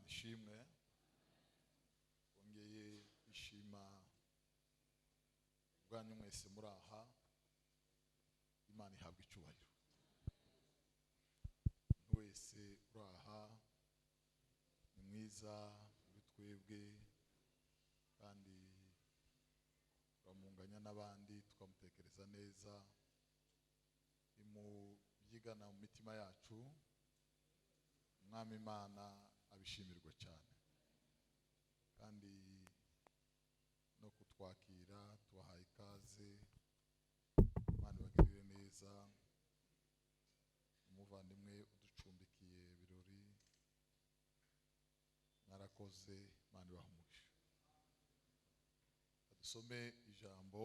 Imana ishimwe, bongeye ishima ubwanyu mwese muri aha. Imana ihabwa icyubahiro. Wese uraha ni mwiza muri twebwe, kandi turamunganya n'abandi tukamutekereza neza, imubyigana mu mitima yacu. Umwami Imana abishimirwa cyane, kandi no kutwakira tubahaye ikaze. Imana ibagirire neza. Umuvandimwe uducumbikiye birori, mwarakoze, Imana ibahe umugisha. Dusome ijambo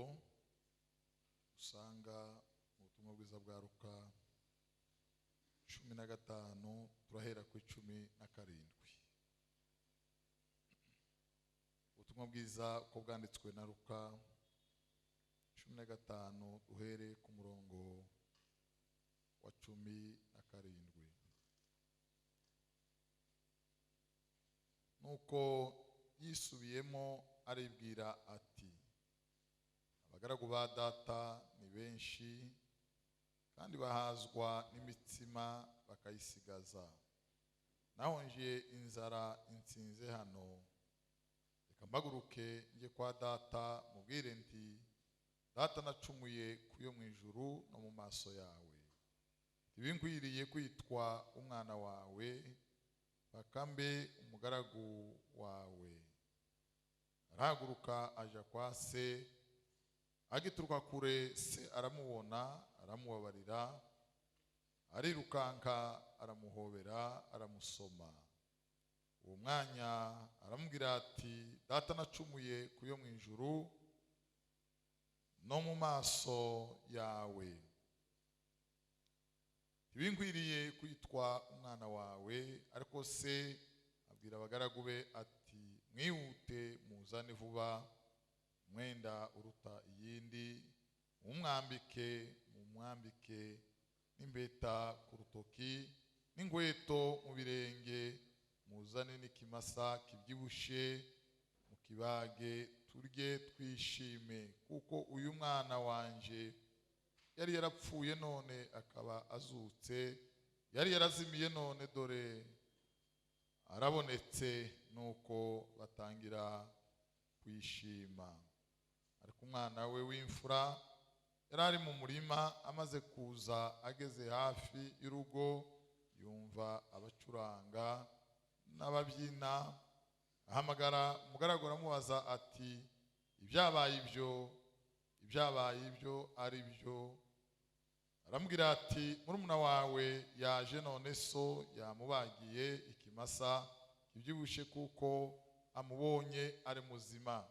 usanga mu butumwa bwiza bwa Luka 15, turahera ku 17. Ubutumwa bwiza uko bwanditswe na Luka 15, duhere ku murongo wa 17. Nuko yisubiyemo aribwira ati: abagaragu ba data ni benshi, kandi bahazwa n'imitsima bakayisigaza, naho nje inzara insinze hano. Reka mpaguruke njye kwa data mubwire nti: data, nacumuye kuyo mu ijuru no mu maso yawe, ntibinkwiriye kwitwa umwana wawe, bakambe umugaragu wawe. Arahaguruka aja kwa se. Agituruka kure, se aramubona, aramubabarira, arirukanka aramuhobera, aramusoma. Uwo mwanya aramubwira ati: data, nacumuye kuyo mu ijuru no mu maso yawe, ntibinkwiriye kwitwa umwana wawe. Ariko se abwira abagaragu be ati: mwihute muzane vuba umwenda uruta iyindi, mumwambike, mumwambike n'impeta ku rutoki n'inkweto mu birenge, muzane n'ikimasa kibyibushe mukibage, turye twishime, kuko uyu mwana wanje yari yarapfuye none akaba azutse, yari yarazimiye none dore arabonetse. Nuko batangira kwishima. Ariko umwana we w'imfura yari ari mu murima, amaze kuza ageze hafi y'urugo, yumva abacuranga n'ababyina. Ahamagara umugaragu aramubaza ati: ibyabaye ibyo ari byo? Aramubwira ati: murumuna wawe yaje none so yamubagiye ikimasa kibyibushe, kuko amubonye ari muzima.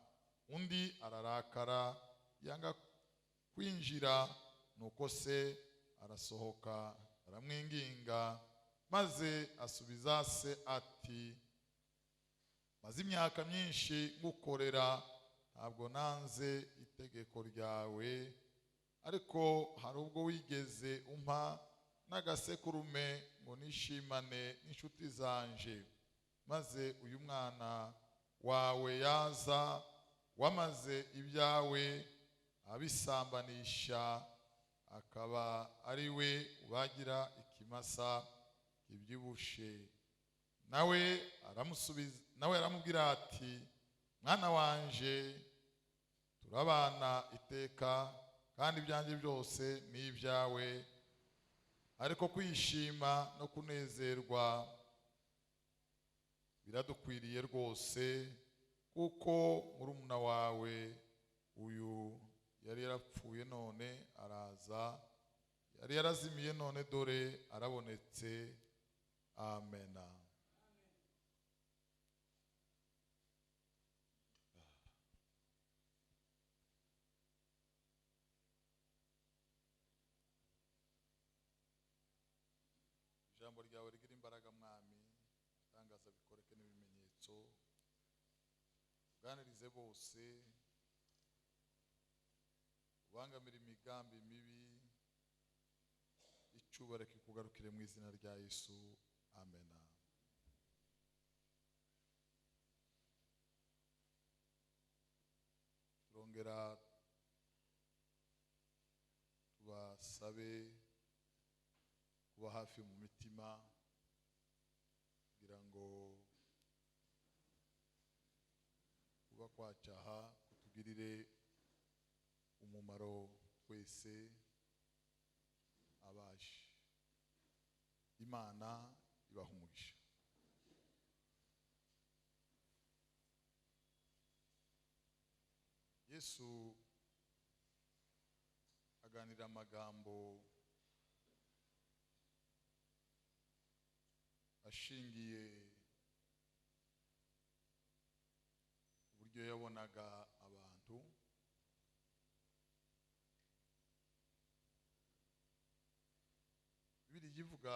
Undi ararakara yanga kwinjira. Nuko se arasohoka aramwinginga, maze asubiza se ati: maze imyaka myinshi ngukorera, ntabwo nanze itegeko ryawe, ariko hari ubwo wigeze umpa n'agasekurume ngo nishimane n'inshuti zanje. Maze uyu mwana wawe yaza wamaze ibyawe abisambanisha, akaba ari we ubagira ikimasa kibyibushe. Nawe aramusubiza, nawe aramubwira ati: mwana wanje, turabana iteka, kandi ibyanjye byose ni ibyawe, ariko kwishima no kunezerwa biradukwiriye rwose, kuko murumuna wawe uyu yari yarapfuye none araza, yari yarazimiye none dore arabonetse. Amena. Ijambo ryawe rigira imbaraga Mwami, tangaza bikoreke n'ibimenyetso, uganirize bose, ubangamira imigambi mibi, icyubahiro kikugarukire mu izina rya Yesu. Amena. Kongera tubasabe kuba hafi mu mitima kugira ngo kuba kwacyaha kutugirire umumaro twese abaje. Imana ibaha umugisha. Yesu aganira amagambo ashingiye uburyo yabonaga abantu. Bibiliya ivuga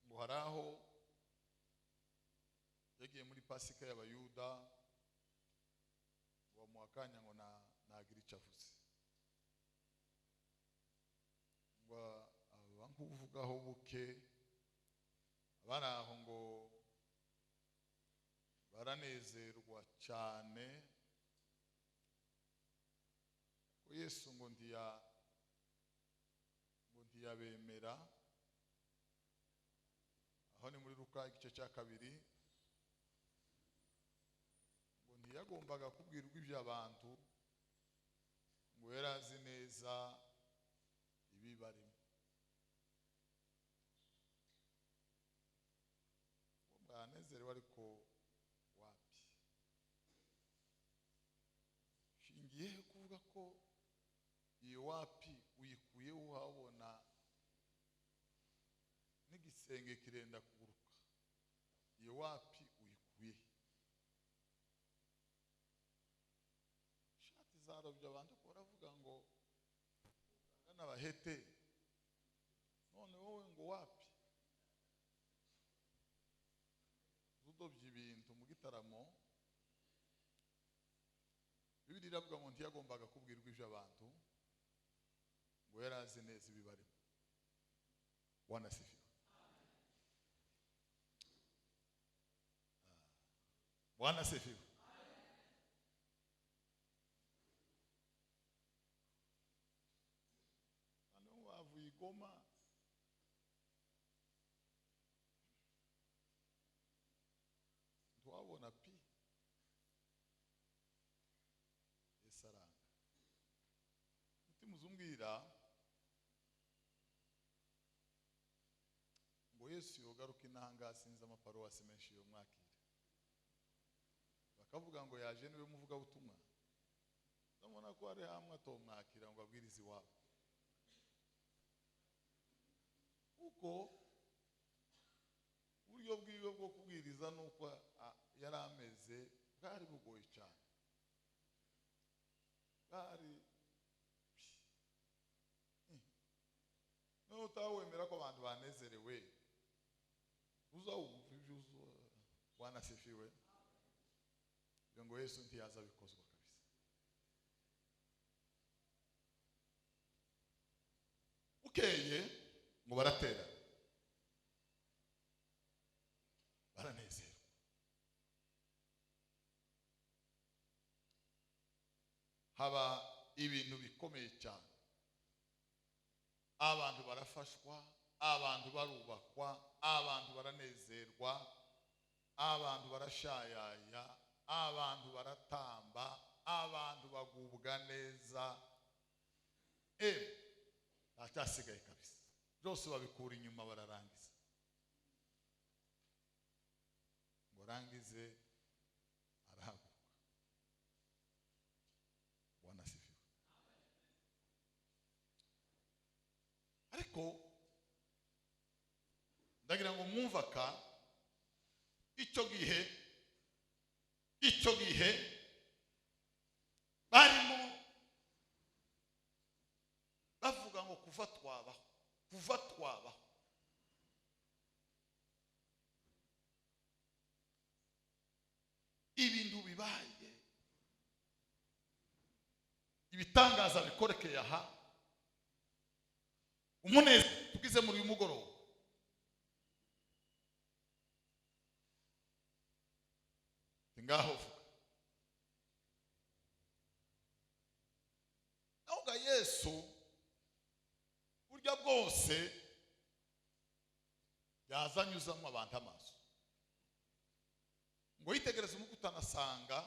ngo hari aho yagiye muri Pasika y'Abayuda, bamuha akanya ngo nagira icyo avuze, ngo aba nk'uvugaho buke. Abari aho ngo baranezerwa cyane ko Yesu ngo ntiyabemera. Aho ni muri Luka igice cya 2. Ngo ntiyagombaga kubwirwa iby'abantu, ngo yari azi neza ibibarimo. Ngo bwanezerewe ariko wapi. Shingiye kuvuga ko iyo wapi uyikuye uhabona n'igisenge kirenda kuguruka. Iyo wapi uyikuye. Ishati zarobye abantu ko baravuga ngo n'abahete, none wowe ngo wapi. Udobye ibintu mu gitaramo. Bibiliya iravuga ngo ntiyagombaga kubwirwa iby'abantu, ngo yari azi neza ibibarimo. Bwana asifiwe. Bwana asifiwe. Hano bavuye i Goma, ntiwabona pi. Yesu aranga. Umutima uzumbwira ngo Yesu yogaruka inanga, sinzi amaparuwasi menshi yo mwakira. Bakavuga ngo yaje niwe muvugabutumwa. Ndabona ko ari hamwe atomwakira ngo abwirize iwabo, kuko uburyo bwiwe bwo kubwiriza nuko yari ameze bwari bugoye cyane. Bwari none utawemera ko abantu banezerewe, uzawumva ibyo Bwana asifiwe. Ngo Yesu ntiyaza bikozwa kabisa. Bukeye ngo baratera, baranezerwa. Haba ibintu bikomeye cyane. Abantu barafashwa, abantu barubakwa, abantu baranezerwa, abantu barashayaya, abantu baratamba, abantu bagubwa neza. Ntacyasigaye kabisa, byose babikura inyuma bararangiza. Ngo arangize arahaguruka. Bwana asifiwe. Ariko ndagira ngo mwumvaka icyo gihe barimo bavuga ngo kuva twabaho, kuva twabaho. Ibintu bibaye, ibitangaza bikorekeye aha, umunezero tugize muri uyu mugoroba. Ngaho vuga. Yesu burya bwose yazanyuzamo abantu amaso, ngo yitegereze umukutano asanga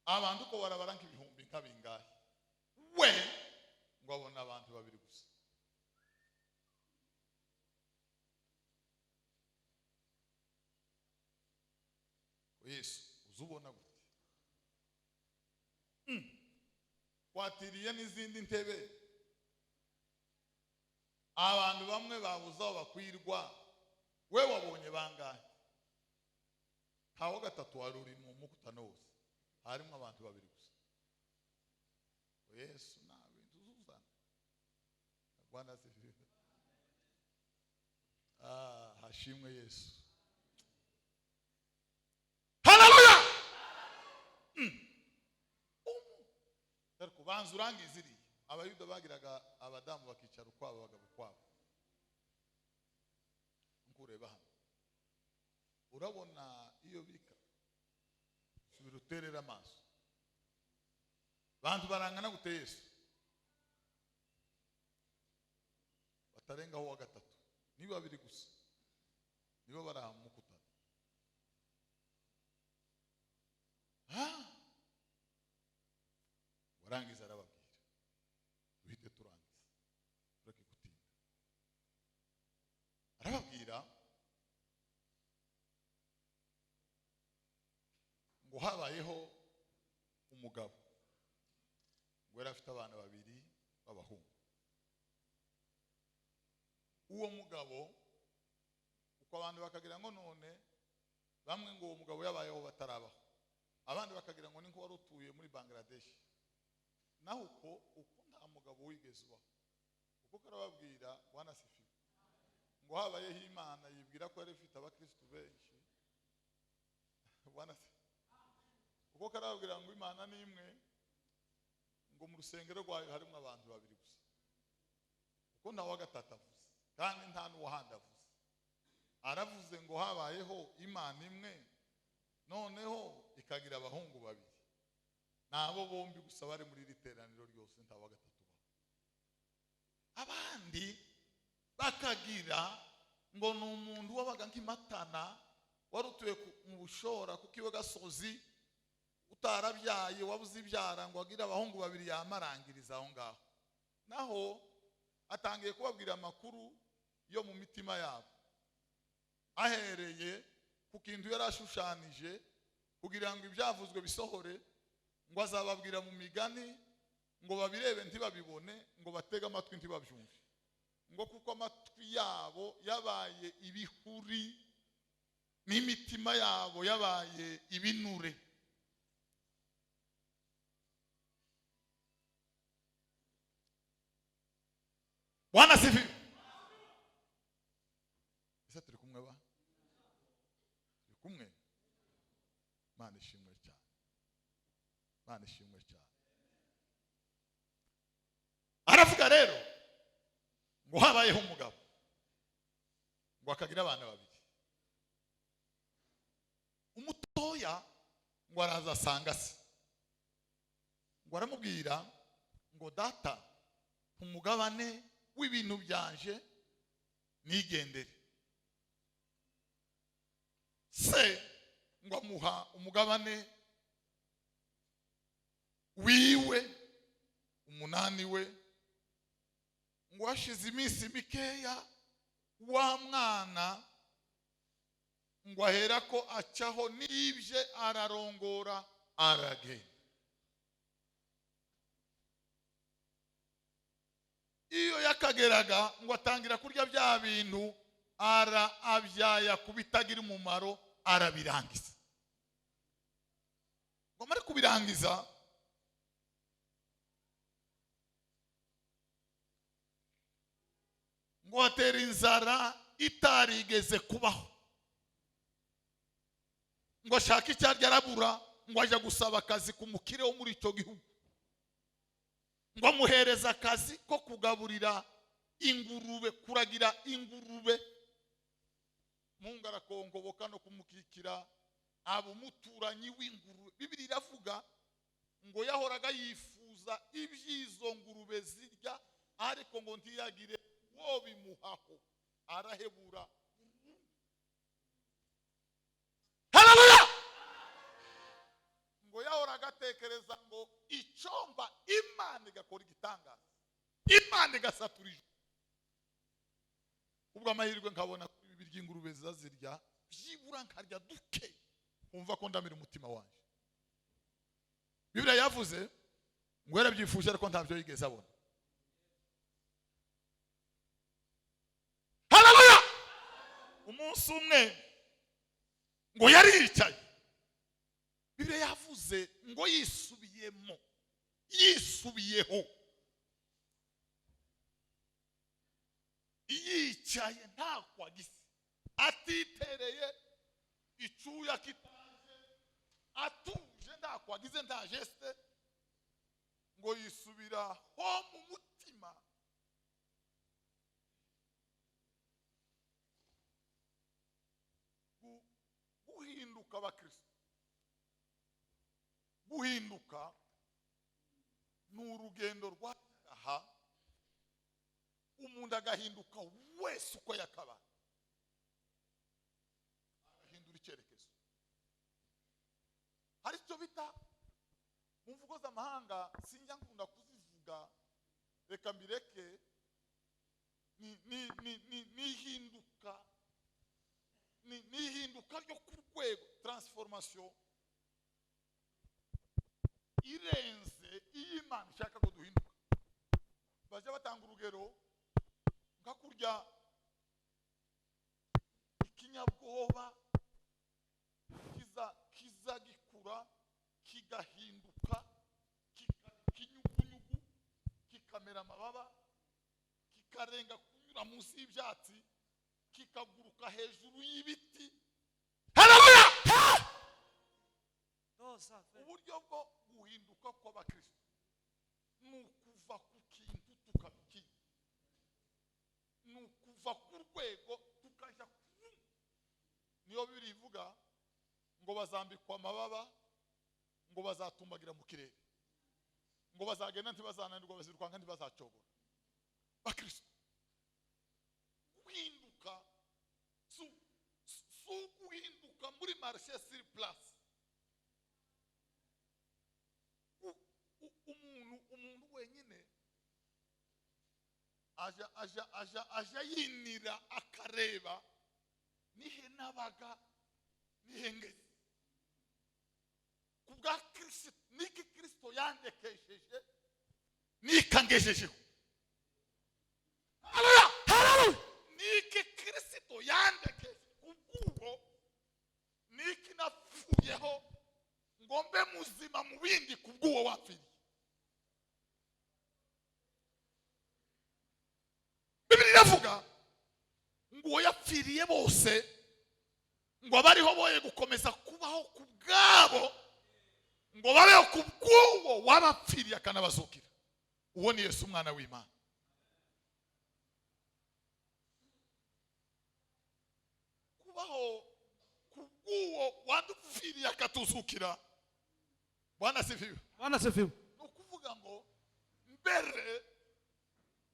abantu uko barabara nk'ibihumbi nka bingahe, we ngo abona abantu babiri gusa. Yesu uzubona gute? Watiriye n'izindi ntebe, abantu bamwe babuze aho bakwirwa, we wabonye bangahe? Ntawo gatatu wari uri mu mukutano wose, harimo abantu babiri gusa. Yesu nta bintu uzuzana. Bwana asifiwe. Hashimwe Yesu. Haleluya. Ariko banza urangize iriya. Abayuda bagiraga abadamu bakicara ukwabo, abagabo ukwabo. Nkureba hano, urabona iyo bika, subira uterera amaso. Bantu barangana gute Yesu? Batarengaho wa gatatu, ni babiri gusa nibo bari aha mu mukutano. Warangiza arababwira, duhite turangiza tureke gutinda. Arababwira ngo habayeho umugabo, ngo yari afite abana babiri b'abahungu. Uwo mugabo uko abantu bakagira ngo none bamwe ngo uwo mugabo yabayeho batarabaho, abandi bakagira ngo ni nko wari utuye muri Bangladesh. Naho uko nta mugabo wigeze ubaho. Kuko karababwira Bwana asifiwe, ngo habayeho Imana yibwira ko yari ifite abakristo benshi. Bwana asifiwe. Kuko karababwira ngo Imana ni imwe, ngo mu rusengero rwayo harimo abantu babiri gusa, kuko nta wa gatatu avuze kandi nta n'uwahandi avuze. Aravuze ngo habayeho Imana imwe, noneho ikagira abahungu babiri, nabo bombi gusa bari muri iri teraniro ryose, nta wa gatatu baho. Abandi bakagira ngo ni umuntu wabaga nk'imatana, wari utuye mu Bushora kuko iwe gasozi, utarabyaye wabuze ibyara, ngo agire abahungu babiri yamarangiriza aho ngaho. Naho atangiye kubabwira amakuru yo mu mitima yabo, ahereye ku kintu yari ashushanije kugira ngo ibyavuzwe bisohore, ngo azababwira mu migani, ngo babirebe ntibabibone, ngo batege amatwi ntibabyumve, ngo kuko amatwi yabo yabaye ibihuri n'imitima yabo yabaye ibinure. Bwana asifiwe. Ese turi kumwe ba? Turi kumwe? Imana ishimwe cyane. Imana ishimwe cyane. Aravuga rero ngo habayeho umugabo, ngo akagira abana babiri. Umutoya ngo araza asanga se, ngo aramubwira ngo data, umugabane w'ibintu byanje nigendere. Se ngo amuha umugabane wiwe, umunani we. Ngo hashize iminsi mikeya wa mwana ngo aherako acaho n'ibye, ararongora aragenda. Iyo yakageraga ngo atangira kurya bya bintu, ara abyaya kubitagira umumaro, arabirangiza. Ngo amare kubirangiza, ngo atera inzara itarigeze kubaho, ngo ashake icyo arya arabura, ngo ajya gusaba akazi ku mukire wo muri icyo gihugu, ngo amuhereza akazi ko kugaburira ingurube, kuragira ingurube. Mungu arakongoboka no kumukikira, aba umuturanyi w'ingurube. Bibiliya iravuga Ngo yahoraga yifuza iby'izo ngurube zirya, ariko ngo ntiyagire uwo bimuhaho, arahebura. Haleluya! Ngo yahoraga atekereza ngo icyomba Imana igakora igitangaza, Imana igasatura ijuru, ubwo amahirwe nkabona kuri ibi by'ingurube zazirya, byibura nkarya duke, nkumva ko ndamira umutima wanjye. Bibiliya yavuze ngo yarabyifuje ariko ntabyo yigeze abona. Haleluya! Umunsi umwe ngo yari yicaye, Bibiliya yavuze ngo yisubiyemo, yisubiyeho, yicaye nta kwagisi, atitereye icyuya kitaje, atuje, nta kwagize, nta geste, ngo yisubira ho mu mutima. Guhinduka abakristo, guhinduka ni urugendo rwa aha, umuntu agahinduka wese uko yakabaye, agahindura icyerekezo. Hari icyo bita mu mvugo z'amahanga, sinjya nkunda kuzivuga, reka mbireke, ni ihinduka ryo ku rwego, transformation irenze iyo Imana ishaka ko duhinduka. Bajya batanga urugero nka kurya ikinyabwoba kiza gikura kigahinduka kikaba ikinyugunyugu, kikamera amababa, kikarenga kunyura munsi y'ibyatsi, kikaguruka hejuru y'ibiti. Haleluya! Uburyo bwo guhinduka kw'abakristo ni ukuva ku kintu tukaba ikindi, ni ukuva ku rwego tukajya ku rundi. Niyo Bibiliya ivuga ngo bazambikwa amababa, ngo bazatumbagira mu kirere, ngo bazagenda ntibazananirwa, bazirukanka ntibazacogora. Bakristo, guhinduka si uguhinduka muri marché sur place. Umuntu wenyine aja aja aja aja yinira akareba nihe nabaga, nihe ngeze ku bwa Kristo, niki Kristo yandekesheje, nikangejejeho. Haleluya! Haleluya! Niki Kristo yandekesheje kubw'uwo, niki napfuyeho ngo mbe muzima mu bindi kubw'uwo wapfiriye. Bibiliya iravuga ngo uwo yapfiriye bose, ngo abariho boye gukomeza kubaho ku bwabo, ngo babeho ku bw'uwo wabapfiriye akanabazukira. Uwo ni Yesu umwana w'Imana. Kubaho ku bw'uwo wadupfiriye akatuzukira. Bwana asifiwe. Bwana asifiwe. Ni ukuvuga ngo mbere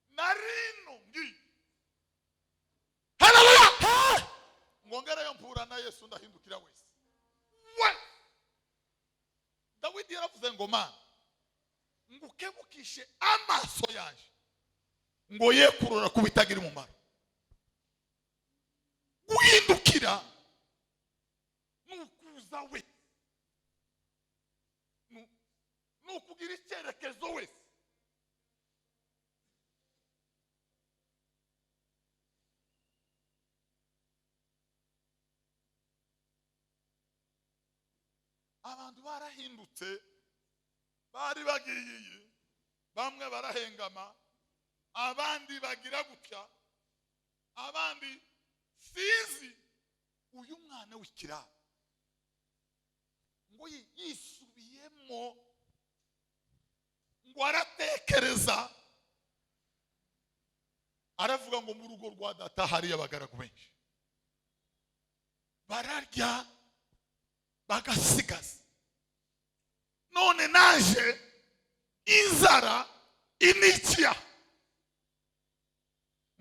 narino ngi. Haleluya! Ngongerayo mpura na Yesu ndahindukira wese. We! Dawidi yaravuze ngo Mana ngukebukishe amaso yanje ngo ye kurora kubitagira umumaro. Guhindukira nukuza we, nukugira icyerekezo wese. Abantu barahindutse, bari bagiye, bamwe barahengama, abandi bagira gutya, abandi sinzi. Uyu mwana w'ikirara ngo yisubiyemo, ngo aratekereza, aravuga ngo mu rugo rwa data hari abagaragu benshi, bararya bagasigaza, None naje inzara inikiya,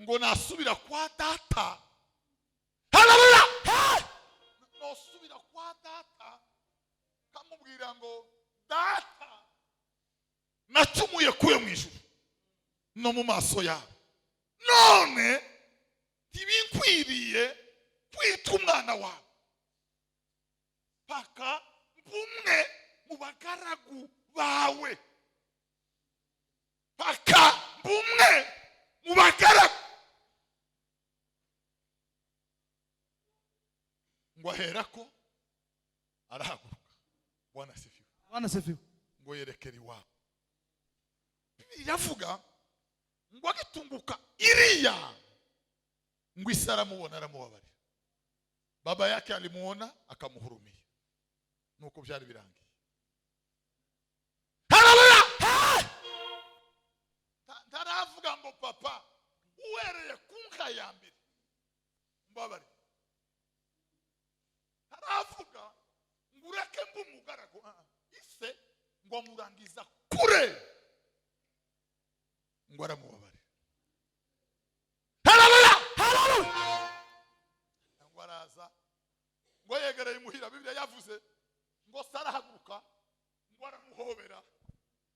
ngo nasubira kwa data. Haleluya! Nosubira kwa data kamubwira ngo data, nacumuye kuyo mu ijuru no mu maso yawe, none ntibinkwiriye kwitwa umwana wawe, paka bumwe mu bagaragu bawe, paka bumwe mu bagaragu. Ngo aherako arahaguruka. Bwana asifiwe. Bwana asifiwe. Ngo yerekere iwabo. Iravuga ngo agitunguka iriya, ngo isi aramubona aramubabarira. Baba yake alimuona akamuhurumia. Nuko byari birangiye. Haleluya! Ntaravuga ngo papa, uhereye ku nka ya mbere mbabarira. Ntaravuga ngo ureke mbe umugaragu. Ise ngo amurangiza kure, ngo aramubabarira. Haleluya! Haleluya! Ngo araza, ngo yegereye imuhira. Bibiliya yavuze ngo Sara arahaguruka, ngo aramuhobera.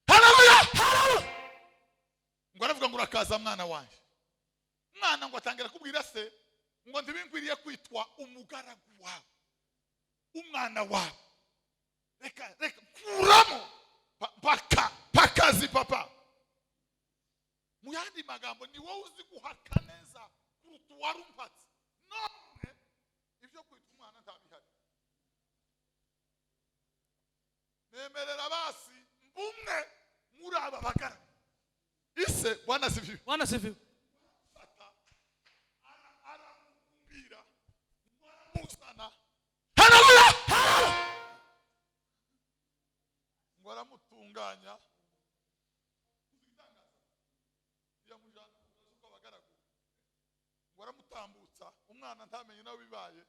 Haleluya! Haleluya! Ngo aravuga ngo urakaza mwana wanjye. Mwana ngo atangira kubwira se ngo ntibinkwiriye kwitwa umugaragu wawe, umwana wawe. Reka reka kuramo paka pakazi papa. Mu yandi magambo, ni wowe uzi guhaka neza kuruta uwarumpatse. None ibyo kwitwa umwana ntabihari. Nemerera basi mbumwe muri aba bagaragu. Ise Bwana asifiwe. Bwana asifiwe. Aramubwira, aramuzana. Haleluya! Haleluya! Ngo aramutunganya. Yamujana ku kazu k'abagaragu. Ngo aramutambutsa, umwana ntamenye nawe bibaye.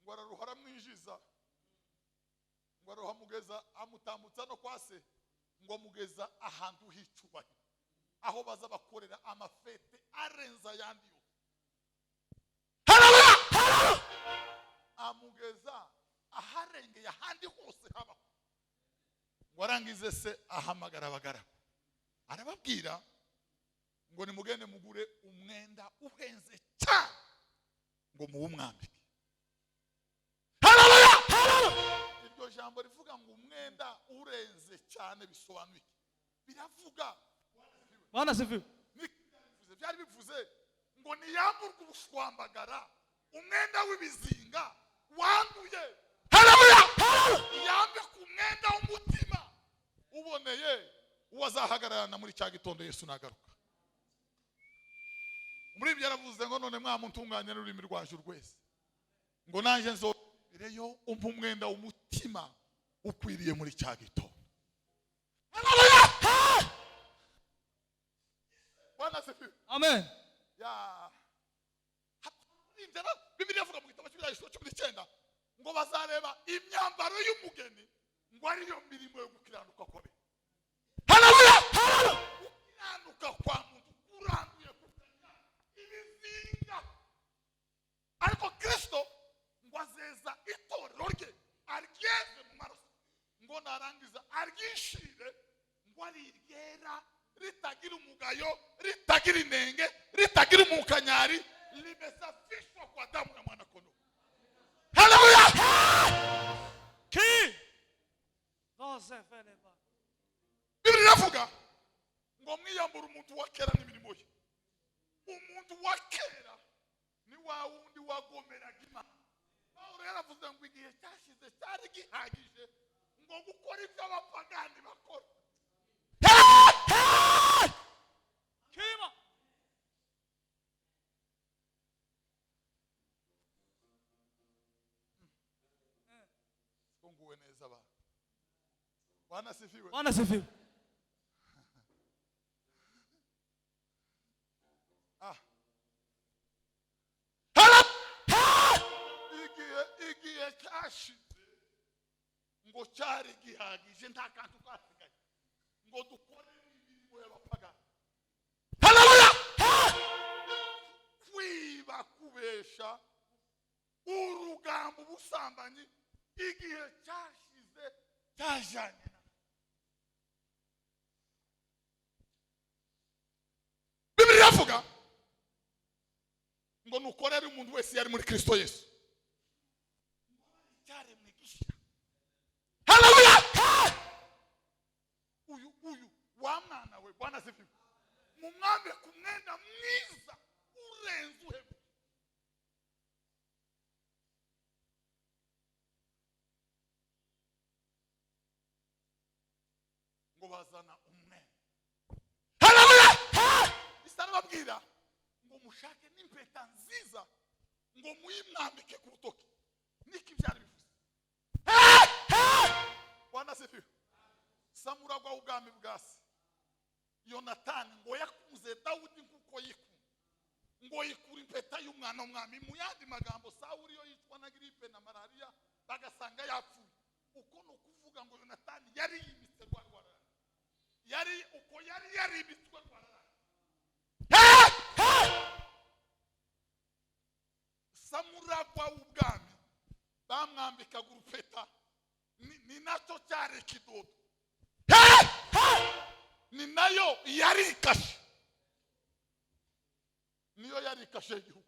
Ngo araruha aramwinjiza. Ngo aruha amugeza, amutambutsa no kwa se. Ngo amugeza ahantu h'icyubahiro, aho baza bakorera amafete arenza ayandi yose. Haleluya! Haleluya! Amugeza aharengeye ahandi hose habaho. Ngo arangize se ahamagara abagaragu, arababwira ngo nimugende mugure umwenda uhenze cyane, ngo muwumwambike. Haleluya! Haleluya! Iryo jambo rivuga ngo umwenda urenze cyane bisobanuye iki? Biravuga Bwana asifiwe. Byari bivuze ngo niyamburwe ubushwambagara, umwenda w'ibizinga wanduye. Haleluya! Yambike umwenda w'umutima uboneye, uwazahagararana muri cya gitondo Yesu nagaruka. Muri ibyo yaravuze ngo none mwamutunganye n'ururimi rwaje urwese, ngo nanjye nzobereyo umpa umwenda w'umutima ukwiriye muri cya gitondo. Haleluya! Bwana asifiwe. Amen. Ya Bibiliya ivuga mu gitabo cy'Ibyahishuwe 19 ngo bazareba imyambaro y'umugeni, ngo ariyo mirimo yo gukiranuka kwawe. Haleluya! Haleluya! Gukiranuka kwa muntu kuranduye kukanya ibizinga, ariko Kristo ngo azeza itorero rye aryeze mu maraso, ngo narangiza aryishire, ngo ari iryera ritagira umugayo, ritagira inenge, ritagira umukanyari, limesafishwa kwa damu ya mwana kondoo. Haleluya! Ki Bibiliya iravuga ngo mwiyambure umuntu wa kera n'imirimo ye. Umuntu wa kera ni wa wundi wagomeraga Imana. Pawulo yaravuze ngo igihe cyashize cyari gihagije ngo gukora ibyo abapagani bakora. Kima. Siko nguwe neza abantu. Bwana asifiwe. Bwana asifiwe. Igihe cyashize ngo Ngo cyari gihagije nta kantu kasigaye ngo dukore imirimo y'abapagani. Haleluya! Kwiba, kubesha, urugambo, ubusambanyi, igihe cyashize cyajanye na Bibiliya iravuga ngo nukorere umuntu wese yari muri Kristo Yesu cyaremwe gishya. Haleluya! Uyu wa mwana we, Bwana asifiwe, mumwambe ku mwenda mwiza urenze uhebuje. Ngo bazana umwenda. Haleluya! Isa arababwira ngo mushake n'impeta nziza ngo muyimwambike ku rutoki. Niki byari bivuze? Bwana asifiwe. Samuragwa w'ubwami bwa se Yonatani ngo yakunze Dawudi nkuko yikunda, ngo yikura impeta y'umwana w'umwami. Mu yandi magambo, Sawuli yo yicwa na gripe na malariya bagasanga yapfuye. Uko ni ukuvuga ngo Yonatani yari yimitse rwa rwarara, yari uko yari yarimitswe rwarara. Samuragwa w'ubwami bamwambikaga urupeta, ni nacyo cyari ikidodo, ni nayo yari ikashe, niyo yari ikashe y'igihugu.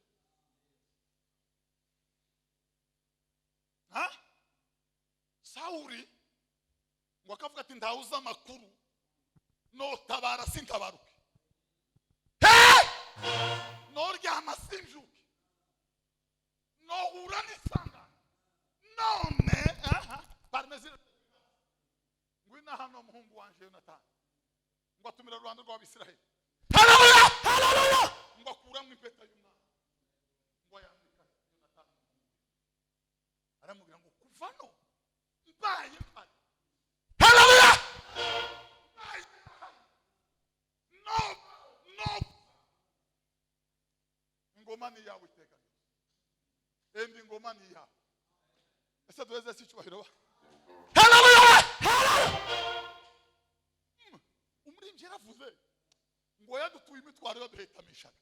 Sawuli ngo akavuga ati ntawuzi amakuru, notabara sintabaruke, noryama simbyuke, nohura n'isangano none parmezire. Ngwino hano muhungu wanje Yonatani. Ngo atumira rubanda rw'Abisiraheli. Haleluya! Haleluya! Ngo akuramo impeta y'umwana, ngo ayambika Yonatani, aramubwira ngo kuva no mbaye mpari. Haleluya! Mbaye mpari. No no, ingoma ni iyawe iteka ryose, embi ingoma ni iyawe. Ese duheze si icyubahiro ba? Haleluya! Haleluya! Umuririmbyi yaravuze ngo yadutuye imitwaro yaduhetamishaga.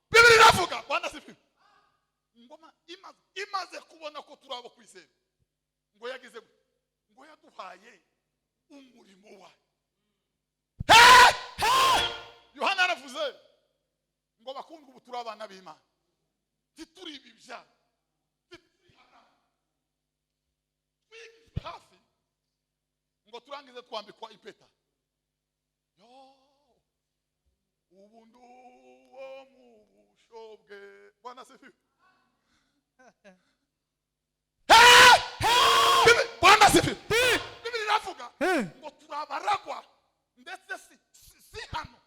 Bibiliya iravuga, Bwana asifiwe, ingoma imaze kubona ko turi abo kwizera, ngo yagize gute? Ngo yaduhaye umurimo wayo. Yohana yaravuze ngo bakundwa, ubu turi abana b'Imana, ntituri ibibyara, twigishwe hafi, ngo turangize twambikwa impeta. Yo, ubu nduwo mu bushobwe. Bwana asifiwe. Bwana asifiwe. Bibiliya iravuga ngo turabaragwa, ndetse si hano,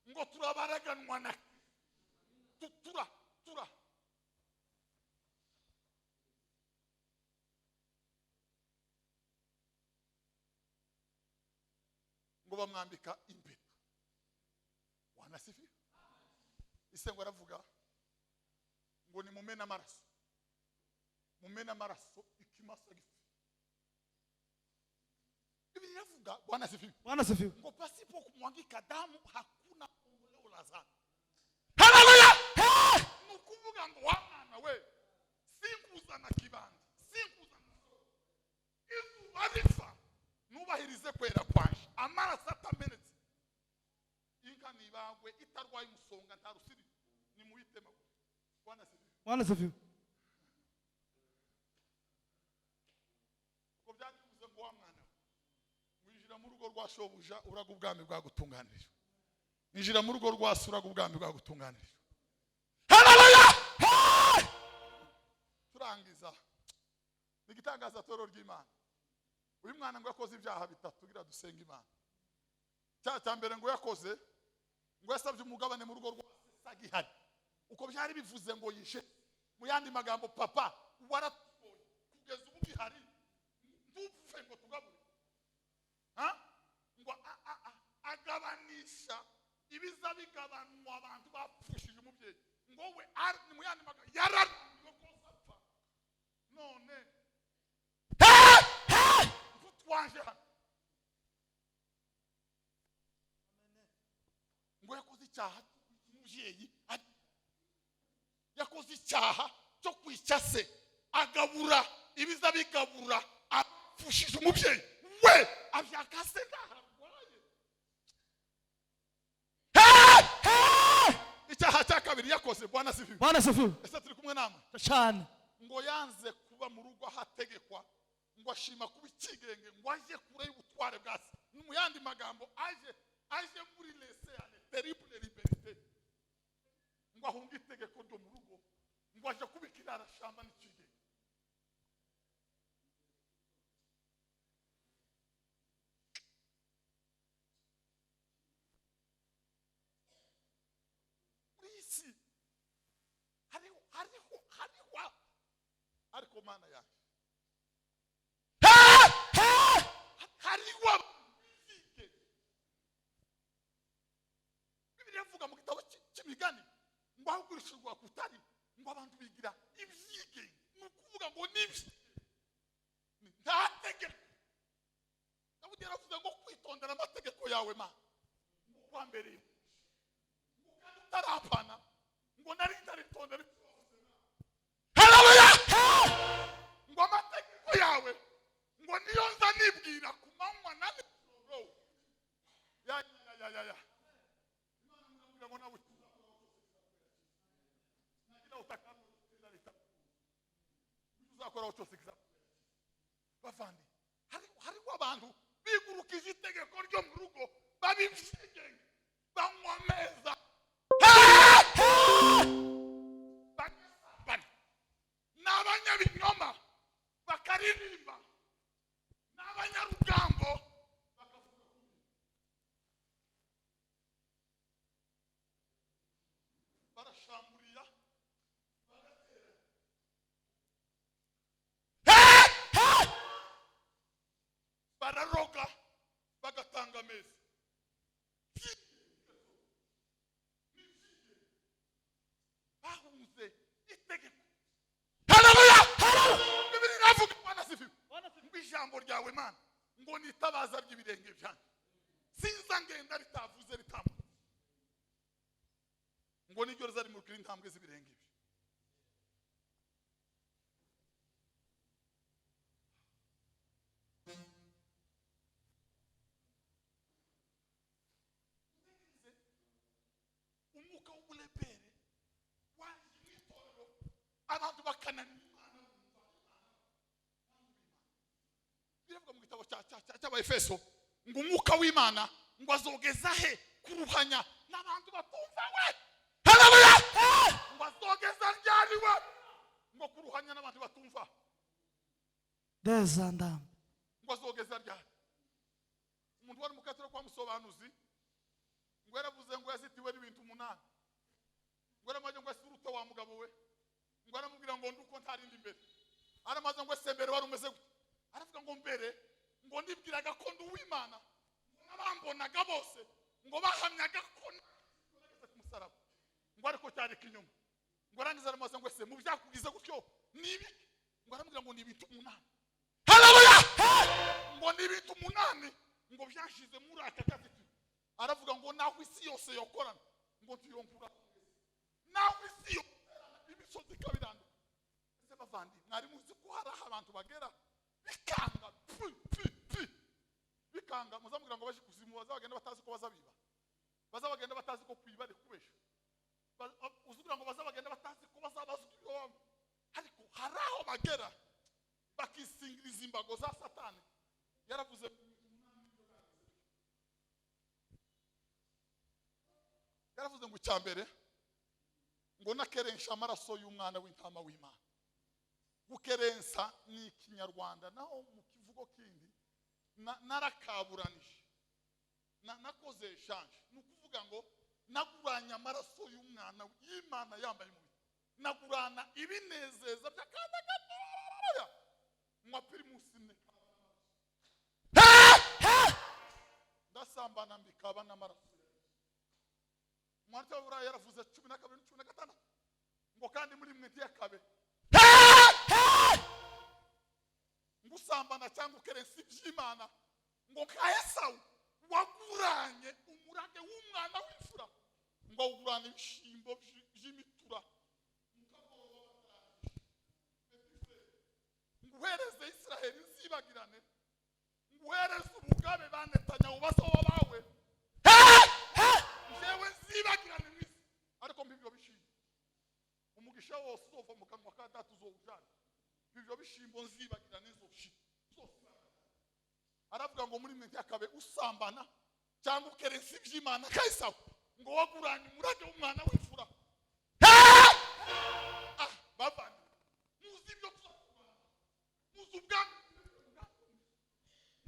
ngo turabaraganwa na tura tura. Ngo bamwambika impeta. Bwana asifiwe. Isengo aravuga ngo ni mumena amaraso, mumena amaraso ikimasa gifu. Bibiliya iravuga, Bwana asifiwe, Bwana asifiwe, ngo pasipo kumwangika damu hakuna ondoleo la dhambi. Haleluya! Ni ukuvuga ngo wa mwana we, sinkuzana kibandi, sinkuzana izuba riva, nubahirize kwera kwanje, amaraso atamenetse, inka nibagwe itarwaye umusonga nta rusiri, nimuyitemagure. Bwana asifiwe. Bwana asifiwe. Ubwo byari bivuze ngo wa mwana we, winjira mu rugo rwa shobuja uraga ubwami bwagutunganirijwe, winjira mu rugo rwa se uraga ubwami bwagutunganirijwe. Haleluya! Turangiza igitangaza toro ry'Imana. Uyu mwana ngo yakoze ibyaha bitatu kugira dusenga Imana. Cyaha cya mbere ngo yakoze, ngo yasabye umugabane mu rugo rwa se agihari. Uko byari bivuze ngo yishe, mu yandi magambo papa waratugoye kugeza ubu gihari, ntupfe ngo tugabure. Ngo agabanisha ibiza bigabanwa abantu bapfushije umubyeyi, ngo we mu yandi magambo yararambiwe ko apfa, None twaje hano ngo yakoze icyaha umubyeyi, yakoze icyaha cyo kwica se, agabura ibiza bigabura, apfushije umubyeyi we, abyaka se ntaharwaye. Icyaha cya kabiri yakoze, Bwana asifiwe. Bwana asifiwe. Ese turi kumwe namwe? Cyane. Ngo yanze kuba mu rugo ahategekwa, ngo ashima kuba ikigenge, ngo aje kure y'ubutware bwa se. Mu yandi magambo, aje muri laisser-aller, terrible liberté, ngo ahunge itegeko ryo mu rugo, ngo aje kuba ikirarashamba n'ikigenge. Muri iyi si hariho hariho hariho, ariko Mana yanjye, hariho abizige. Bibiliya ivuga mu gitabo cy'Imigani ngo aho ugurishirwa kutari, ngo abantu bigira ibyigenge. Ni ukuvuga ngo nibyo, nta tegeko. Dawudi yaravuze ngo kwitondera amategeko yawe Mana ngo kwambereye, ngo kandi utarampana ngo nari ndaritondera. Haleluya! Ngo amategeko yawe ngo niyo nza nibwira ku manywa na nijoro. Ya ya ya ya ya, Imana iramubwira ngo nawe nagira uzakoraho cyose kizakubera. Bavandi, hariho abantu bigurukije itegeko ryo mu rugo, babibyigenge, banywa ameza, bagasambana, ni abanyabinyoma, bakaririmba, ni abanyarugambo, bakavuga barashamburiya, bagatera, bararoga, bagatanga ameza. Bahunze itegeko. Haleluya! Bibiliya iravuga, Bwana asifiwe, ngo ijambo ryawe Mana ngo nitabaza ry'ibirenge byanjye, sinza ngenda ritavuze ritambuka, ngo niryo rizarimurikira intambwe z'ibirenge bye. Umwuka w'uburebere waje mu itorero, abantu bakananira Imana. Biravuga mu gitabo cy'Abaefeso ngo umwuka w'Imana ngo azogeza he kuruhanya n'abantu batumva we. Haleluya! Ngo azogeza ryari we ngo kuruhanya n'abantu batumva? Dezandam. Ngo azogeza ryari? Umuntu wari mukatiro kwa musobanuzi ngo yaravuze ngo yazitiwe n'ibintu 8, ngo yaramaze ngo asuruta wa mugabo we, ngo aramubwira ngo nduko ntarindi imbere. Aramaze ngo ese mbere wari umeze gute? Aravuga ngo mbere ngo nibwiraga ko ndi uw'Imana, ngo n'abambonaga bose ngo bahamyaga ko nageze ku musaraba, ngo ariko cyari ikinyoma. Ngo arangiza aramaze ngo ese mu byakugize gutyo ni ibiki? Ngo aramubwira ngo ni ibintu 8. Haleluya! Ngo ni ibintu 8 ngo byashize muri aka kazitiro. Aravuga ngo naho isi yose yokorana ngo ntiyonkura, naho isi yokorana imisozi ikabiranduka. Ese bavandi, mwari muzi ko hari aho abantu bagera bikanga pi pi pi bikanga? Muzamubwira ngo baje kuzimu, bazabagenda batazi ko bazabiba, bazabagenda batazi ko kwiba ari kubesha, uzugira ngo bazabagenda batazi ko bazabazwa ibyo bamwe. Ariko hari aho bagera bakisingiriza imbago za Satani. Yaravuze ngo icya mbere ngo nakerensha amaraso y'umwana w'intama w'Imana. Gukerensa ni ikinyarwanda, naho mu kivugo kindi narakaburanije, nakoze eshanje. Ni ukuvuga ngo naguranye amaraso y'umwana y'Imana yambaye umubiri, nagurana ibinezeza by'akanya gatoya, nywa pirimusi imwe, ndasambana mbikaba n'amaraso. Umwanditsi w'Aburayi yaravuze 12 16 ngo kandi muri mwe ntiyakabe Ngo usambana cyangwa ukerensa iby'Imana, ngo nka Esawu waguranye umurage w'umwana w'imfura, ngo awugurane ibishimbo by'imitura, ngo uhereze Israheli nzibagirane, ngo uhereze ubugabe ba Netanyahu basoba bawe, njyewe nzibagirane mu isi, ariko mpa ibyo bishimbo. Umugisha wose uzova mu kanwa ka data uzowujana, ibyo bishimbo nzibagirane nzoshira. Aravuga ngo muri mwe ntihakabe usambana cyangwa ukerensa iby'Imana nka Esawu, ngo waguranye umurage w'umwana w'imfura. Bavandimwe, muzi ibyo tuzakubana, muzi ubwami,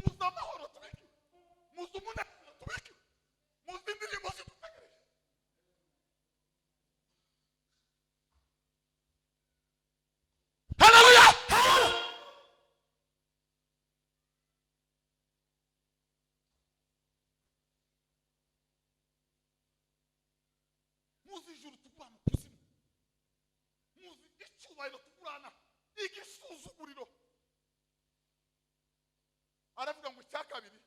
muzi amahoro tubikiwe, muzi umunezero tubikiwe, muzi indirimbo zidutegereje. Haleluya! Muzi ijuru tugurana ukuzimu, muzi icyubahiro tugurana igisuzuguriro. Aravuga ngo icya kabiri,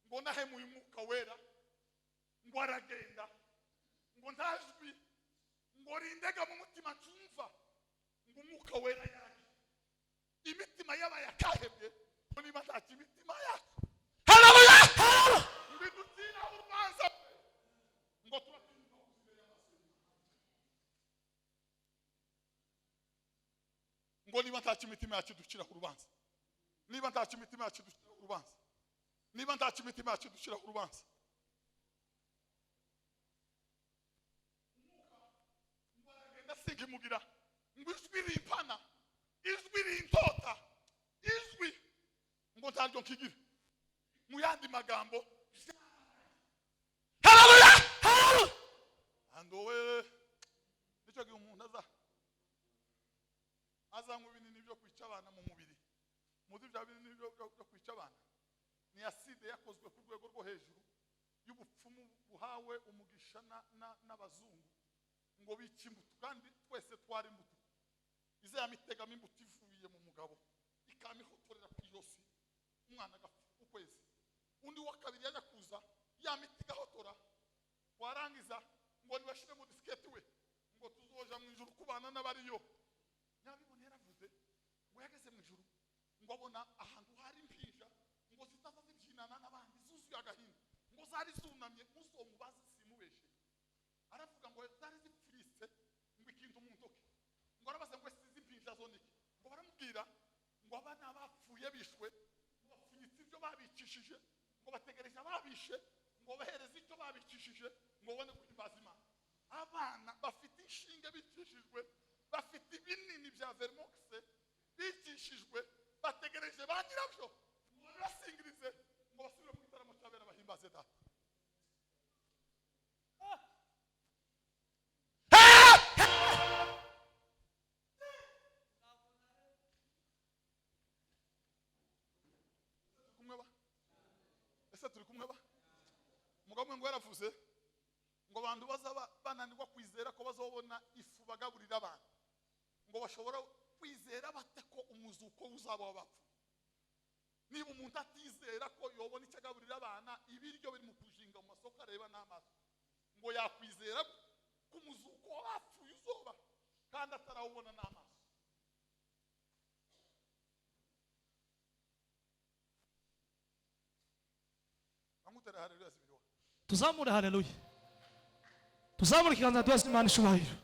ngo nahemuye umwuka wera, ngo aragenda, ngo ntajwi, ngo rindega mu mutima ncumva, ngo umwuka wera yaragiye. Imitima yabaye akahebwe, ngo niba ntacyo imitima yacu. Haleluya! Ngo idutira urubanza, ngo turatinda imbere y'amaso. Ngo niba ntacyo imitima yacu iducira ku rubanza, niba ntacyo imitima yacu iducira ku rubanza, niba ntacyo imitima yacu iducira ku rubanza. Ngo aragenda asiga imugira, ngo ijwi rimpana, ijwi rintota, ijwi ngo ntaryo nkigira. Mu yandi magambo, haleluya! Andowe nicyo gihe umuntu azanywa ibinini byo kwica abana mu mubiri. Muzi bya binini byo kwica abana ni acide yakozwe ku rwego rwo hejuru y'ubupfumu buhawe umugisha n'abazungu, ngo bice imbuto, kandi twese twari imbuto. Iza mitegamo imbuto ivuye mu mugabo ikamihotorera ku ijosi, umwana agapfa ukwezi. Undi wa kabiri yajya kuza ya miti igahotora, warangiza ngo nibashire mu disketi we, ngo tuzoja mu ijuru kubana n'abariyo. Nyabibone yaravuze ngo yageze mu ijuru, ngo abona ahantu hari impinja, ngo zitaza zibyinana n'abandi zuzuye agahinda, ngo zari zunamye, muzomubaze simubeshe. Aravuga ngo zari zipfurise, ngo ikintu mu ntoki, ngo arabaza ngo ese izi mpinja zo niki? Ngo baramubwira ngo abana bapfuye bishwe, ngo bapfunyitse ibyo babicishije, ngo bategereje ababishe, ngo bahereze icyo babicishije, ngo babone guhimbaza Imana. Abana bafite inshinge bicishijwe, bafite ibinini bya Vermox bicishijwe, bategereje ba nyirabyo ngo babasingirize, ngo basubire mu gitaramo cy'abera bahimbaze data. Ese turi kumwe ba? Umugabo umwe ngo yaravuze ngo abantu bazaba bananirwa kwizera ko bazobona ifu bagaburira abantu, ngo bashobora kwizera bate ko umuzuko uzaba w'abapfuye? Niba umuntu atizera ko yobona icyo agaburira abana, ibiryo biri mu kujinga mu masoko areba n'amaso, ngo yakwizera ko umuzuko w'abapfuye uzoba kandi atarawubona n'amaso? Tuzamure haleluya, tuzamure ikiganza duheze Imana icyubahiro.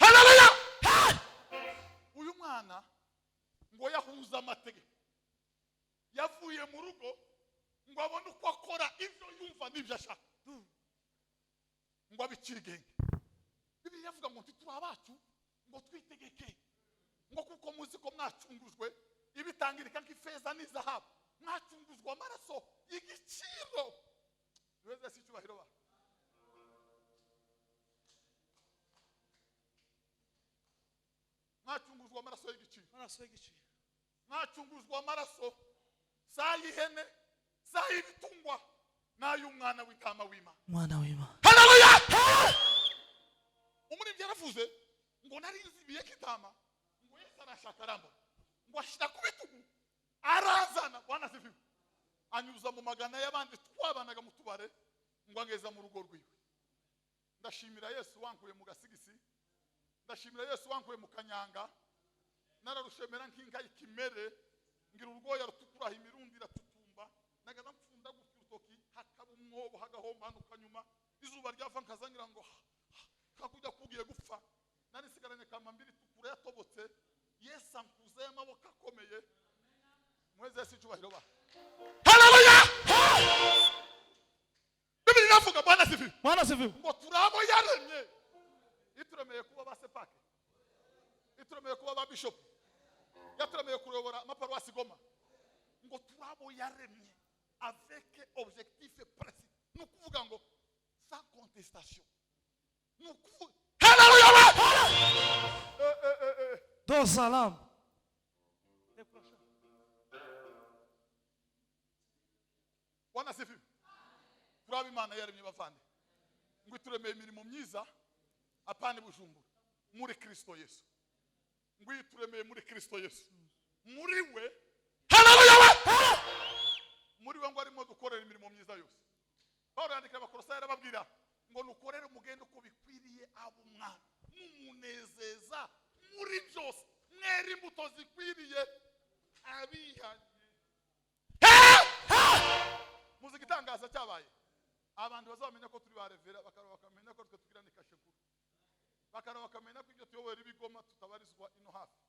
Haleluya! Uyu mwana ngo yahuza amategeko, yavuye mu rugo ngo abone uko akora ibyo yumva n'ibyo ashaka, ngo abicire igenge. Bibiliya ivuga ngo ntituri abacu ngo twitegeke, ngo kuko muzi ko mwacungujwe ibitangirika nk'ifeza n'izahabu, mwacunguzwa amaraso y'igiciro. Duheze si icyubahiro ba. Mwacunguzwa amaraso y'igiciro, amaraso y'igiciro, mwacunguzwa amaraso saa y'ihene, saa y'ibitungwa, N'ay'umwana w'intama w'Imana. Mwana w'Imana. Haleluya! Umuririmbyi yaravuze ngo nari nzibiye k'intama, ngo Yesu arashaka arambona, ngo ashyira ku bitugu arazana. Bwana asifiwe. Anyuza mu magana y'abandi twabanaga mu tubare, ngo angeza mu rugo rwiwe. Ndashimira Yesu wankuye mu gasigisi, ndashimira Yesu wankuye mu kanyanga, nararushemera nk'inka y'ikimere, ngira urwoya rutukura imirundi iratutumba, nagaza mfunda gutya urutoki hakaba umwobo hagahombanuka nyuma, izuba ryava nkazangira ngo kakujya kugiye gupfa, nari nsigaranye kamba mbiri itukura yatobotse. Yesu ankuza y'amaboko akomeye. Muheze Yesu icyubahiro ba. Haleluya! Bibiri iravuga, Bwana asifiwe, Bwana asifiwe, ngo turabo yaremye. Ituremeye kuba ba sepake, ituremeye kuba ba bishopu, yaturemeye kuyobora amaparuwasi Goma, ngo turabo yaremye avec objectif précis. Ni ukuvuga ngo sans contestation, ni ukuvuga haleluya we. Eh, eh, eh, eh. Dosalam. Bwana asifiwe. Turaba Imana yaremye bavande, ngo ituremeye imirimo myiza, apana Bujumbura, muri Kristo Yesu, ngo ituremeye muri Kristo Yesu, muri we. Haleluya we! Muri we ngo arimo dukorera imirimo myiza yose. Pawulo yandikira Abakolosayi arababwira ngo nukorere umugende uko bikwiriye abo umwami, mumunezeza muri byose, mwera imbuto zikwiriye abihanye. Muzi igitangaza cyabaye? Abantu bazamenya ko turi ba revera, bakaraba bakamenya ko twe tugira ni kashe nkuru, bakaraba bakamenya ko ibyo tuyobora ibigoma tutabarizwa ino hafi,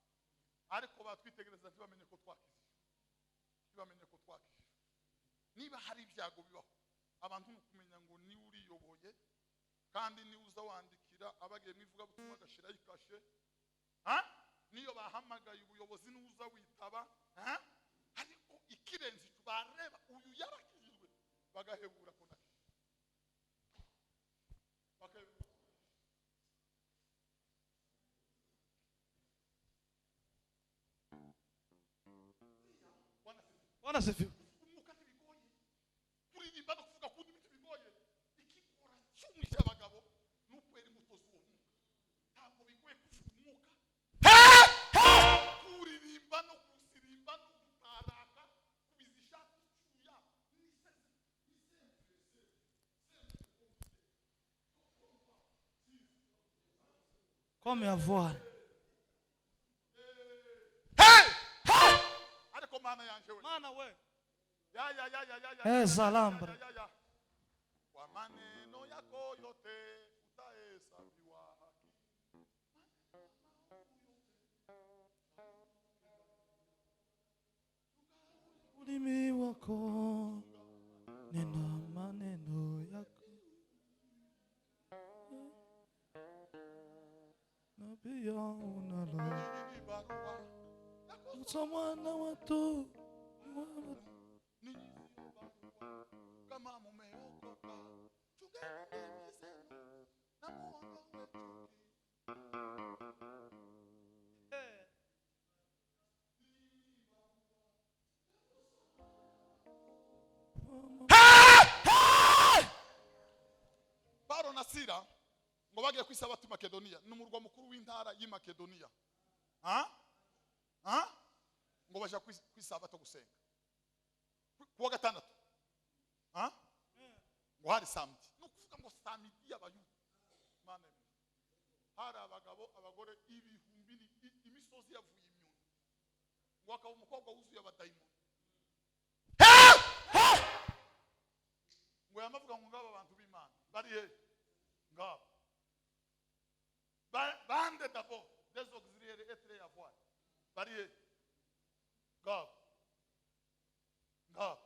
ariko batwitegereza ntibamenye ko twakijijwe, ntibamenye ko twakijijwe. Niba hari ibyago bibaho abantu, ni ukumenya ngo niwe uriyoboye, kandi niwe uza wandikira abagiye mu ivugabutumwa agashyiraho ikashe. Ha? Niyo bahamagaye ubuyobozi niwe uza witaba. Ha? Ariko ikirenze icyo, bareba uyu yarakijijwe bagahebura ko nakijijwe, bakahebura. Bwana asifiwe. Bwana asifiwe. Umwuka ntibigoye, kuririmba no kuvuga ku ndimi ntibigoye. Ikigora cyumwisha abagabo ni ukwera imbuto z'uwo mwuka. Ntabwo bigoye kuvuga umwuka, kuririmba no kusirimba no gutaraka, kubiza ishati icyuya. Comme avoir. Ariko Mana yanje we! Mana we. Ya ya ya ya ya ya. Eh, Zalambra. Ya, ya, ya. Kwa maneno yako yote utahesabiwa haki. Ulimi wako nena maneno yako na pia unalo Ninyi ni barua yako. kusomwa na watu. Ninyi sio barua kama mumeokoka, chungeni ndimi zenu na muondoe chuki. Paulo na Sila ngo bagiye ku isabato i Makedoniya, ni umurwa mukuru w'intara y'i Makedoniya. Ha? Ha? Ngo baja ku isabato gusenga kuwa gatandatu. Ha? Ngo hari samedi, ni ukuvuga ngo samedi y'Abayuda. Mana y'Imana. Hari abagabo abagore ibihumbi imisozi yavuye imyuna, ngo hakaba umukobwa wuzuye abadayimoni, ngo yamavuga ngo ngaba abantu b'Imana bari he? Ngaba bande d'abord des auxiliaires et les avoir bari he? Ngaba ngaba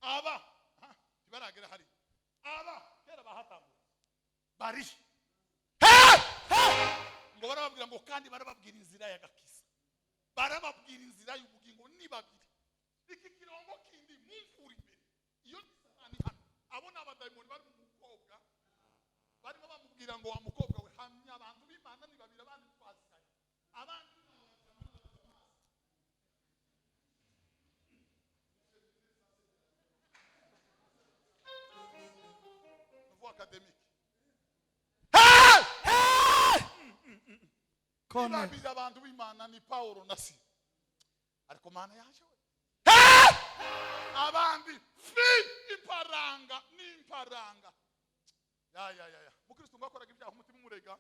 aba. Ha, ntibaragera hari aba kera bahatambutse bari he? Ngo barababwira ngo kandi barababwira inzira y'agakiza, barababwira inzira y'ubugingo. Ni babiri, iki kirongo kindi mumvura imbere, iyo ni Satani hano. Abo ni abadayimoni bari mu mukobwa, barimo bamubwira ngo wa mukobwa we, hamya abantu b'Imana ni babiri, abandi twaziranye, abandi. Kone. Babiri abantu b'Imana ni Paulo na Sila, ariko Mana yaje we, abandi fi imparanga n'imparanga. Ya ya ya ya, mukristo ngo akoraga ibyaha umutima umurega,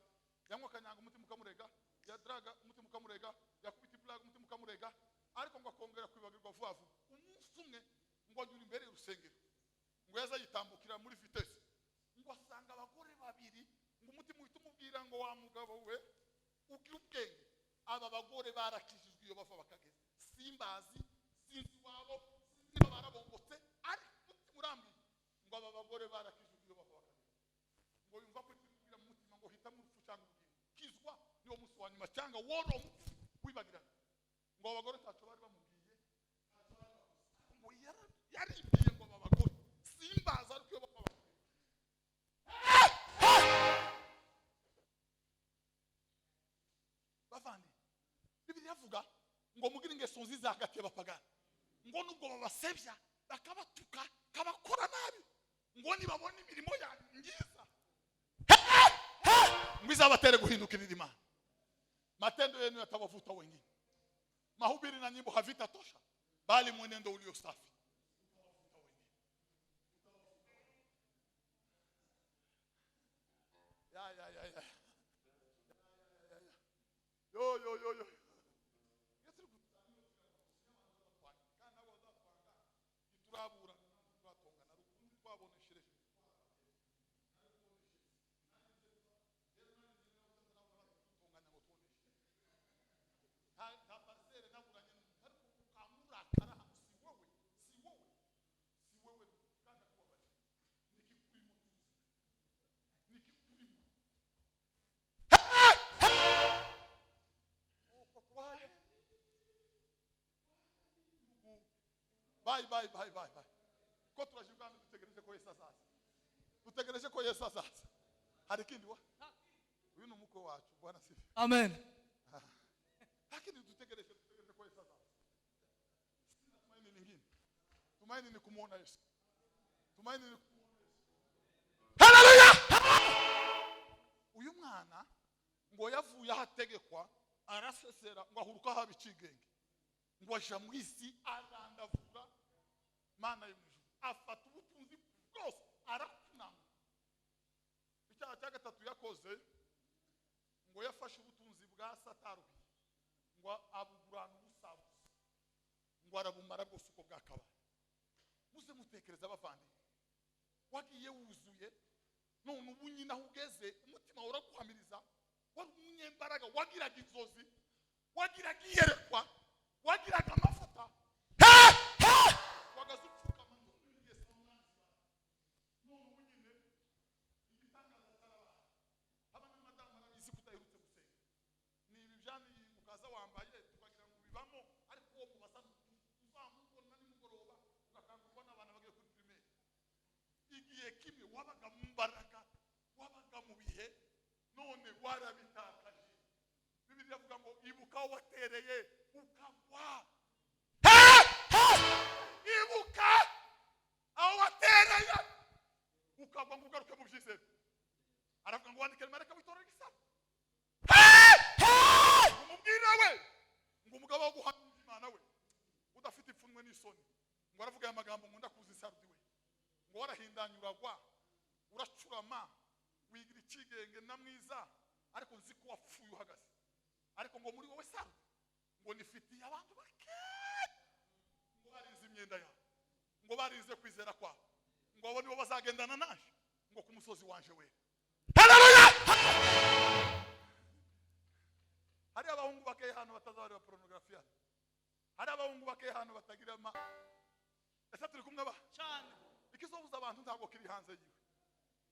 yanywa akanyanga umutima ukamurega, yadraga umutima ukamurega, yakubita ibulaga umutima ukamurega, ariko ngo akongera kwibagirwa vuba vuba. Umunsi umwe ngo anyura imbere y'urusengero, ngo yaza yitambukira muri vitesse, ngo asanga abagore babiri, ngo umutima uhita umubwira ngo wa mugabo we ugira ubwenge, aba bagore barakijijwe iyo bava bakageza, simbazi, sinzi iwabo, sinzi niba barabongotse, ariko umutima urambwiye ngo aba bagore barakijijwe iyo bava bakageza. Ngo yumva ko ikimubwira mu mutima ngo hitamo urupfu cyangwa ubugingo, kizwa niwo munsi wa nyuma cyangwa woro mupfu wibagirana. Ngo abo bagore ntacyo bari bamubwiye, ntacyo bari bavuze, ngo yaribwiye ngo aba bagore simbazi ariko iyo bava bakageza. Bavandi, Bibiliya ivuga ngo mugire ingeso nziza hagati y'abapagani, ngo nubwo babasebya bakabatuka kabakora nabi, ngo nibabona imirimo yanyu myiza ngo izabatere guhindukirira Imana. Matendo yenu yatawavuta wengine, mahubiri na nyimbo havitatosha, bali mwenendo ulio safi utawavuta wengine. Ya ya ya ya yo yo yo yo, turabura turatongana rukundi twaboneshereje. Nta parcelle naburanye n'umuntu, ariko ukamurakara hano, si wowe, si wowe, si wowe, kandi akubabarira. Nikikurimo, nikikurimo. Uko twaye Bye bye bye bye bye. Ko turaje ubwami, dutegereje ko Yesu azaza. Dutegereje ko Yesu azaza. Hari ikindi wa? Uyu ni umukwe wacu, Bwana sifiwe. Amen. Lakini dutegereje ko Yesu azaza. Sina tumaini lingine. Tumaini ni kumuona Yesu. Tumaini ni kumuona Yesu. Haleluya! Uyu mwana ngo yavuye ahategekwa arasesera, ngo ahuruka haba ikigenge, ngo aja mu isi arandavura Mana yo mu ijuru, afata ubutunzi bwose arakunama. Icyaha cya gatatu yakoze, ngo yafashe ubutunzi bwa Sataruhi, ngo abugurana ubusabusa, ngo arabumara bwose uko bwakabaye. Muze mutekereza bavandimwe, wagiye wuzuye, none ubu nyine aho ugeze umutima uraguhamiriza, wari umunyembaraga, wagiraga inzozi, wagiraga iyerekwa, wagiraga amavuta, wagaze upfukama ntuwigeze umwanzi wawe. None ubu nyine igitangaza cyarabaye, haba n'amadamu arabizi ko udaherutse gusenga, ni ibi byaniye ukaza wambaye tukagira ngo bibamo, ariko uwo mubasa uzamubona nimugoroba ugakangurwa n'abana bagiye kuri primaire. Igihe kimwe wabaga mu mbaraga, wabaga mu bihe, none warabitakaje. Bibiliya ivuga ngo ibuka aho watereye ukagwa. Ibuka aho watereye ukagwa ngo ugaruke mu byizere. Aravuga ngo wandike marayika w'itorero ry'Isaba, umubwire we ngo umugabo wo guhamya Imana we udafite ipfunwe n'isoni, ngo aravuga aya magambo ngo ndakuzi Sarudi we, ngo warahindanye uragwa, uracurama, wigira ikigenge na mwiza, ariko nzi ko wapfuye uhagaze, ariko ngo muri wowe Sarudi ngo nifitiye abantu bake, ngo barinze imyenda yabo, ngo barinze kwizera kwabo, ngo abo nibo bazagendana naje ngo ku musozi wanje wera. Haleluya! Hari abahungu bakeye hano batazabareba porunogarafiya, hari abahungu bakeye hano batagira ama. Ese turi kumwe ba? Cyane. Ikizobuza abantu ntabwo kiri hanze yiwe.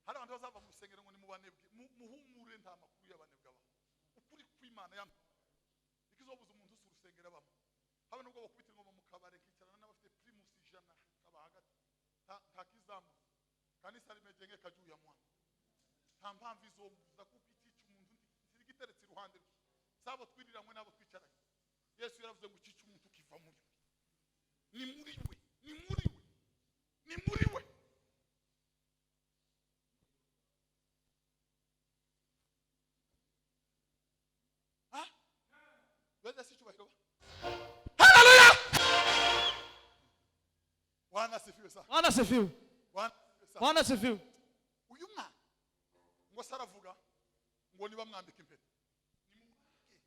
Hari abantu bazava mu rusengero ngo nimubanebwe, muhumure, nta makuru y'abanebwe abaho. Ukuri kw'Imana yamwe. Ikizobuza umuntu si urusengero abamo. Habe nubwo bakubita ingoma mu kabare kicarana n'abafite primus 100 kaba hagati, nta kizamuza. Kanisa limejengeka juu ya mwana. Nta mpamvu izomubuza, kuko ikica umuntu ntirigiteretse iruhande rwe. Sabo twiriramwe nabo twicaranye. Yesu yaravuze ngo ikica umuntu kiva muri we. Ni muri we, ni muri we, ni muri we. Ha? Bwana asifiwe sana. Bwana asifiwe. Bwana asifiwe sana. Bwana asifiwe. Uyu mwana ngo se aravuga ngo niba mwambika impeta nimumwambike,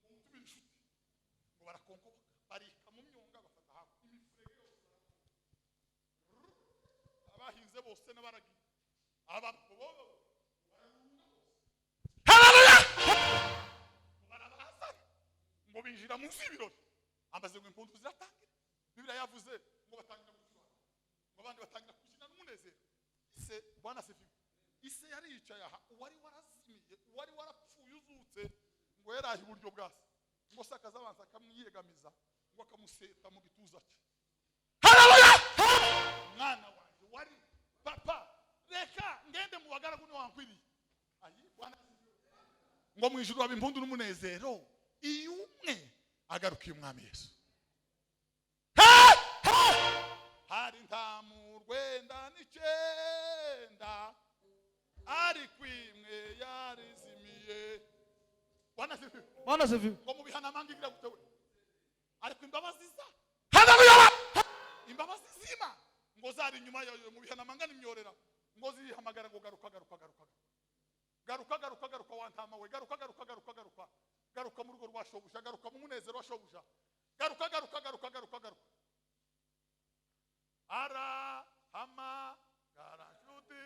ngo mutumire inshuti, ngo barakonkoboka barika mu myonga bafata hafi imifurege yose, abahinze bose n'abaragiye aba bo bararunga bose. Haleluya! Barabazana ngo binjira mu nzu y'ibirori, amaze ngo impundu ziratangira. Bibiliya yavuze ngo batangira gucuranga, ngo abandi batangira kubyina n'umunezero. Ise, Bwana asifiwe, ise yari yicaye aha, uwari warazimiye, uwari warapfuye uzutse, ngo yari aho iburyo bwa se, ngo se akazabanza akamwiyegamiza, ngo akamuseta mu gituza cye. Haleluya! Mwana wanjye wari papa, reka ngende mu bagaragu niwankwiriye. Ayi, Bwana asifiwe. Ngo mu ijuru haba impundu n'umunezero iyo umwe agarukiye umwami Yesu. Hari ntamu 99, ariko imwe yarizimiye. Bwana asifiwe. Bwana asifiwe. Ngo mu bihanamanga igira gute we? Ariko imbabazi za, haleluya, imbabazi z'Imana ngo zari inyuma yayo mu bihanamanga n'imyorera, ngo zihamagara ngo garuka, garuka, garuka, garuka, garuka, garuka wa ntama we, garuka, garuka, garuka, garuka, garuka mu rugo rwa shobuja, garuka mu munezero wa shobuja, garuka, garuka, garuka, garuka, garuka. Arahamagara nshuti,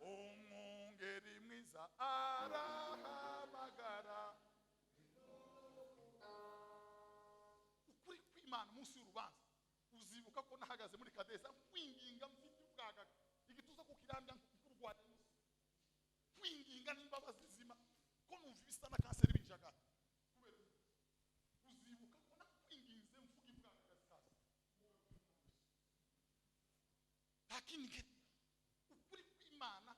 umwungeri mwiza arahamagara. Ukuri kw'Imana, umunsi w'urubanza uzibuka ko nahagaze muri Kadeza kwinginga mfite ubwagaga igituza ku kirambya nkurwanya, kwinginga n'imbabazi zima ko numva ibisa na kanseri binjagata. Kubera uzibuka ko nakwinginze mvuga ibwagaga zikaza nta kindi nkeneye. Ukuri kw'Imana,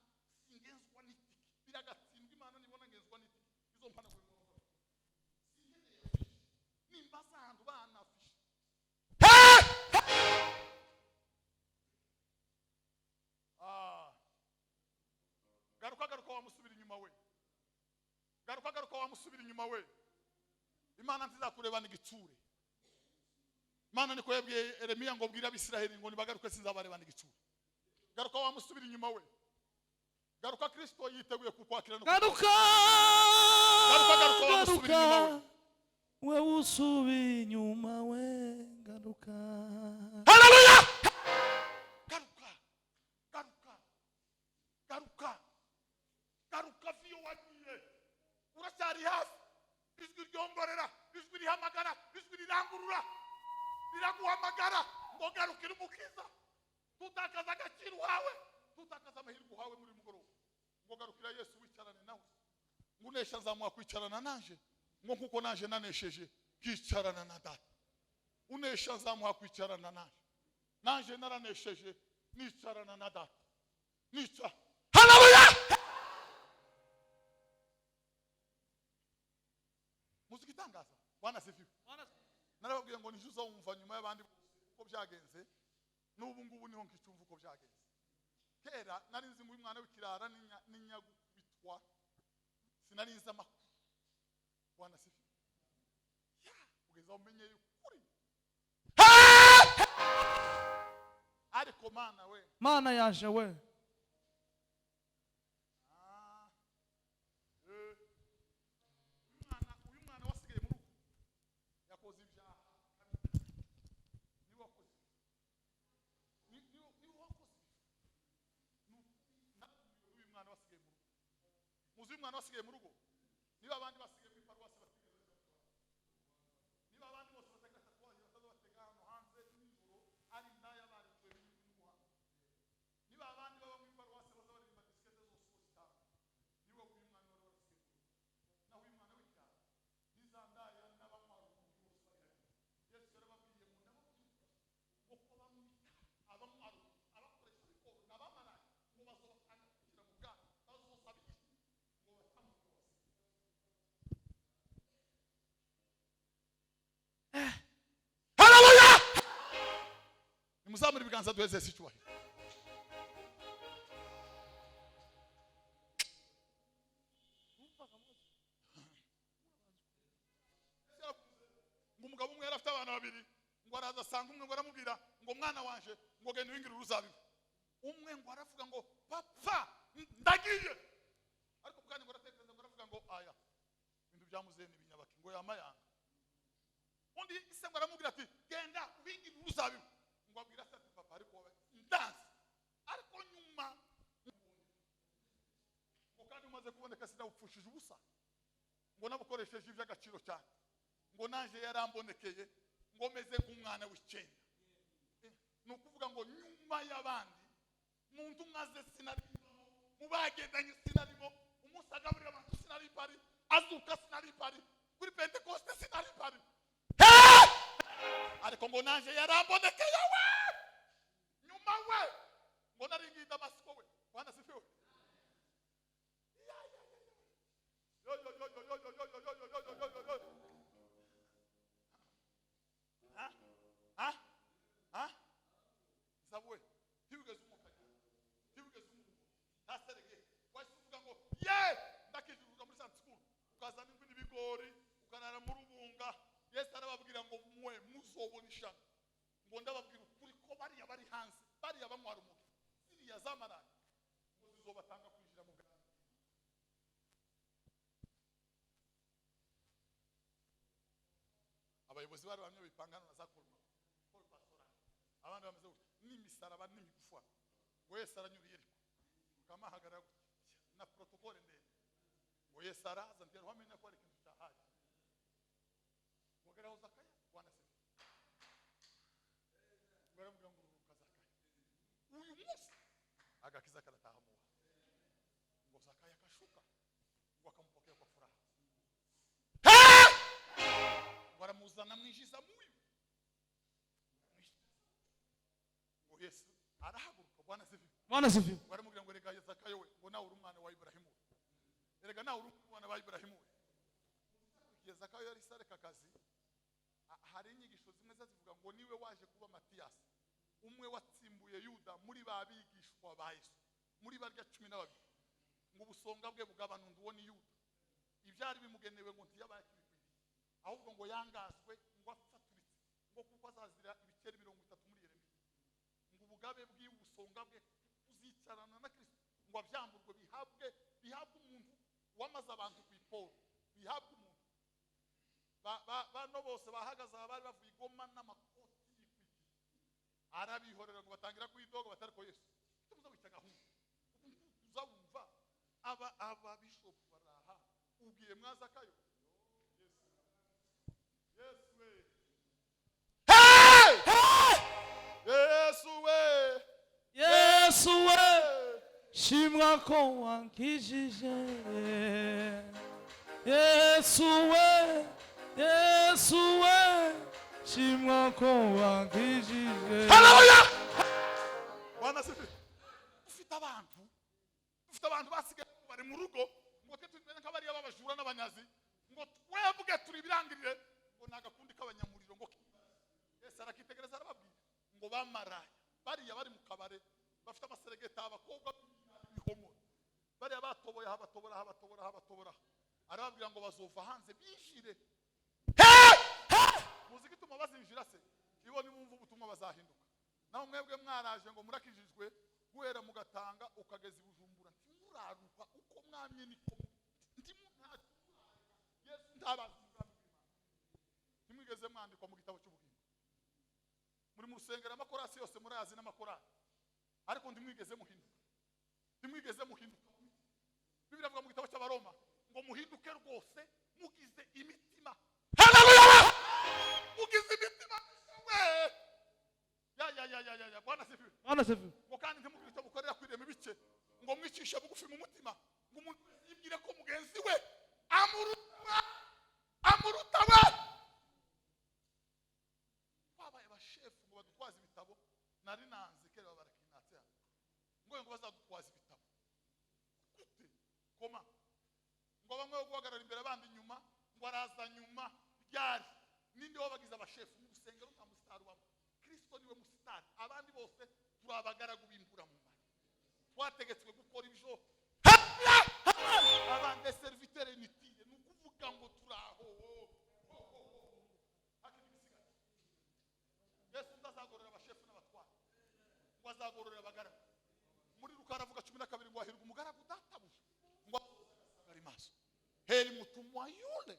singenzwa n'itike, biragatsindwa. Imana nibona ngenzwa n'itike izo mpanagura. Sinkeneye nimba z'ahantu banafishe. Ah. Garuka, garuka wamusubira inyuma we, garuka, garuka wamusubira inyuma we. Imana ntizakurebana igitsure. Imana niko yabwiye Yeremiya ngo bwira Abisiraheli ngo nibagaruke sinzabarebana igitsure. Garuka wamusubira inyuma we, garuka, Kristo yiteguye kukwakira no Garuka. Garuka, garuka, wamusubira inyuma we. Garuka we usubi inyuma we, garuka. Haleluya! Garuka, garuka, garuka, garuka viyo wagiye, uracyari hafi. Ijwi ryongorera, ijwi rihamagara, ijwi rirangurura, riraguhamagara ngo garukire umukiza. Tutakaza agaciro uhawe, tutakaza amahirwe uhawe muri mugoroba, ngo garukira Yesu wicarane nawe. Ngo unesha nzamuha kwicarana nanje, ngo nkuko naje nanesheje nkicarana na Data. Unesha nzamuha kwicarana nanje, nanje naranesheje nicarana na Data, nica. Haleluya! Muzika itangaza. Bwana asifiwe. Narababwiye ngo nije uzawumva nyuma y'abandi bose uko byagenze. N'ubu ngubu niho nkicyumva uko byagenze. Kera nari nzi ngo uyu mwana w'ikirara n'inyagubitwa, sinari nzi amakuru. Bwana asifiwe. Ya kugeza aho umenyeye ukuri. Ariko Mana we! Mana yaje we! Ah. Uyu mwana wasigaye mu rugo yakoze ibyaha, niwe wakoze, niwe wakoze. Uyu mwana wasigaye mu rugo, muzi uyu mwana wasigaye mu rugo, niba abandi basigaye muri paruwasi batigeze bajya, niba abandi bose batagira tatouage bataza batega hano hanze nijoro ari indaya barekuwe n'umuhanda, niba abandi baba muri paruwasi baza baririmba disikete zose uko zitanga, niwe uyu mwana wari warasigaye mu rugo. Naho uyu mwana w'icyaro n'iza ndaya n'abanywa urumogi bose bari hariya, Yesu yarababwiye ngo ndababwira ngo ko bamwita abanywa urumogi, abakoresha bikoro n'abamaraya, ngo bazobatanga kwinjira mu bwami, bazosaba iki ngo batambuke bose. Haleluya! Nimuzamure ibiganza duheze Yesu icyubahiro. Ngo araza asanga umwe, ngo aramubwira ngo: "Mwana wanje," ngo, "genda wingire uruzabibu." Umwe ngo aravuga ngo: "Papa, ndagiye." Ariko kandi ngo aratekereza, ngo aravuga ngo: "Aya ibintu bya muzehe ni ibinyabaki." Ngo yamayanga. Undi ise ngo aramubwira ati: "Genda wingire uruzabibu." Ngo abwira se ati: "Papa, ariko wowe ndanze." Ariko nyuma ngo kandi umaze kuboneka sinawupfushije ubusa, ngo nabukoresheje iby'agaciro cyane, ngo naje yarambonekeye, ngo meze nk'umwana w'icyenda. Ni ukuvuga ngo nyuma y'abandi mu ntumwa ze sinarimo, mu bagendanye sinarimo, umunsi agaburira abantu sinari mpari, azuka sinari mpari, kuri Pentekoste sinari mpari. Hey! Ariko ngo naje yarambonekeye we nyuma we, ngo nari ngiye i Damasiko we. Bwana sifiwe. Ya, ya, ya, ya. Yo, yo, yo, yo, yo, yo, yo, yo, yo, yo, yo, yo, yo, yo. Ha? Ha? Ha? Zawe, ntiwigeze umukanya, ntiwigeze umubona, ntaserege wahise uvuga ngo: "Ye, ndakijije." Muri Sunday school ukazana inkwi n'ibigori, ukanara mu rubunga. Yesu arababwira ngo: "Mwe muzobona ishano." Ngo ndababwira ukuri ko bariya bari hanze, bariya banywa rumogi, ziriya zamaranye, ngo zizobatanga kwinjira mu bwami. Abayobozi bari bamwe bipangana na za koruma paul pastora, abandi bameze gutya n'imisaraba n'imigufa. Ngo Yesu aranyura i Yeriko, ukamahagarara gutya na protokole ndende. Ngo Yesu araza, ntiyari wamenya ko hari ikintu cyahaye. Ngo ageraho Zakayo. Bwana se, ngo aramubwira ngo: "Ururuka Zakayo, uyu munsi agakiza karataha mu wawe." Ngo Zakayo akashuka, ngo akampokea kwa furaha, ngo aramuzana, amwinjiza muyo. Ngo Yesu arahaguruka. Bwana sifiwe. Bwana sifiwe. Ngo aramubwira ngo: "Erega Zakayo we," ngo, "nawe uri umwana wa Iburahimu we, erega nawe uri umwana wa Iburahimu we." Igihe Zakayo yari areka akazi, hari inyigisho zimwe zivuga ngo niwe waje kuba Matiyasi, umwe watsimbuye Yuda muri ba bigishwa ba Yesu, muri barya 12. Ngo ubusonga bwe bugabana undi, uwo ni Yuda. Ibyari bimugenewe ngo ntiyabaye akibikwiriye, ahubwo ngo yangazwe, ngo afaturitse, ngo kuko azazira ibikeri 30 muri Yeremiya. Ngo ubugabe bw'iwe, ubusonga bwe, kuzicarana na Kristo, ngo abyamburwe, bihabwe umuntu wamaze abantu ku iporo, bihabwe umuntu. Bano bose bahagaze aha bari bavuye i Goma n'amakoti yikwikiye, arabihorera. Ngo batangira kwidoga batari ko Yesu tubuza wita gahunda ubu uzawumva. Aba bishop baraha ubwiye mwazakayo. Yesu, Yesu we! Hey! Yesu we! Yesu we, shimwa ko wankijije. Yesu we, Yesu we, shimwa ko wankijije. Haleluya! Bwana sifiwe. Dufite abantu basigaye bari mu rugo, ngo twe tumeze nk'abariya b'abajura n'abanyazi, ngo twebwe turi ibirangirire, ngo ni agakundi k'abanyamuriro. Ngo Yesu arakitegereza, arababwira ngo bamaraya bariya bari mu kabare bafite amaseregeta, abakobwa b'ibihomoro, bariya batoboye aha, batobora aha, batobora aha, batobora aha. Arababwira ngo bazova hanze binjire. Muzi igituma bazinjira se? Ibo nibumva ubutumwa bazahinduka. Naho mwebwe mwaraje ngo murakijijwe, guhera mugatanga ukageza i Bujumbura ntimuraruka, uko mwamye niko ntimu nta Yesu ntabazi mu bwami bw'Imana. Ntimwigeze mwandikwa mu gitabo cy'ubugingo. Muri mu rusengero, amakorasi yose murayazi n'amakorali, ariko ntimwigeze muhinduka, ntimwigeze muhinduka. Bibiliya avuga mu gitabo cy'Abaroma ngo muhinduke rwose mugize imitima. Haleluya! Mugize imitima we. Ya, ya, ya, ya, ya, ya! Bwana sifiwe. Bwana sifiwe. Ngo kandi ntimugire icyo mukorera kwirema ibice, ngo mwicishe bugufi mu mutima, ngo umuntu wese yibwire ko mugenzi we amuruta, amuruta we. Twabaye abashefu ngo badutwaze ibitabo. Nari nanze kera barakinatse hano ngo bazadutwaze ibitabo gute koma, ngo bamwe bo guhagarara imbere, abandi inyuma, ngo araza nyuma ryari? Ninde wabagize abashefu? Mu rusengero nta musitari ubamo, Kristo niwe musitari, abandi bose turi abagaragu b'imburamumaro, twategetswe gukora ibyo abandi, serviteur inutile. Ni ukuvuga ngo turi aho. Hakiri ibisigaye. Ngo azagororera abagaragu. Muri Luka aravuga 12 ngo hahirwa umugaragu databuja ngo ari maso. Heri mutumwa yule.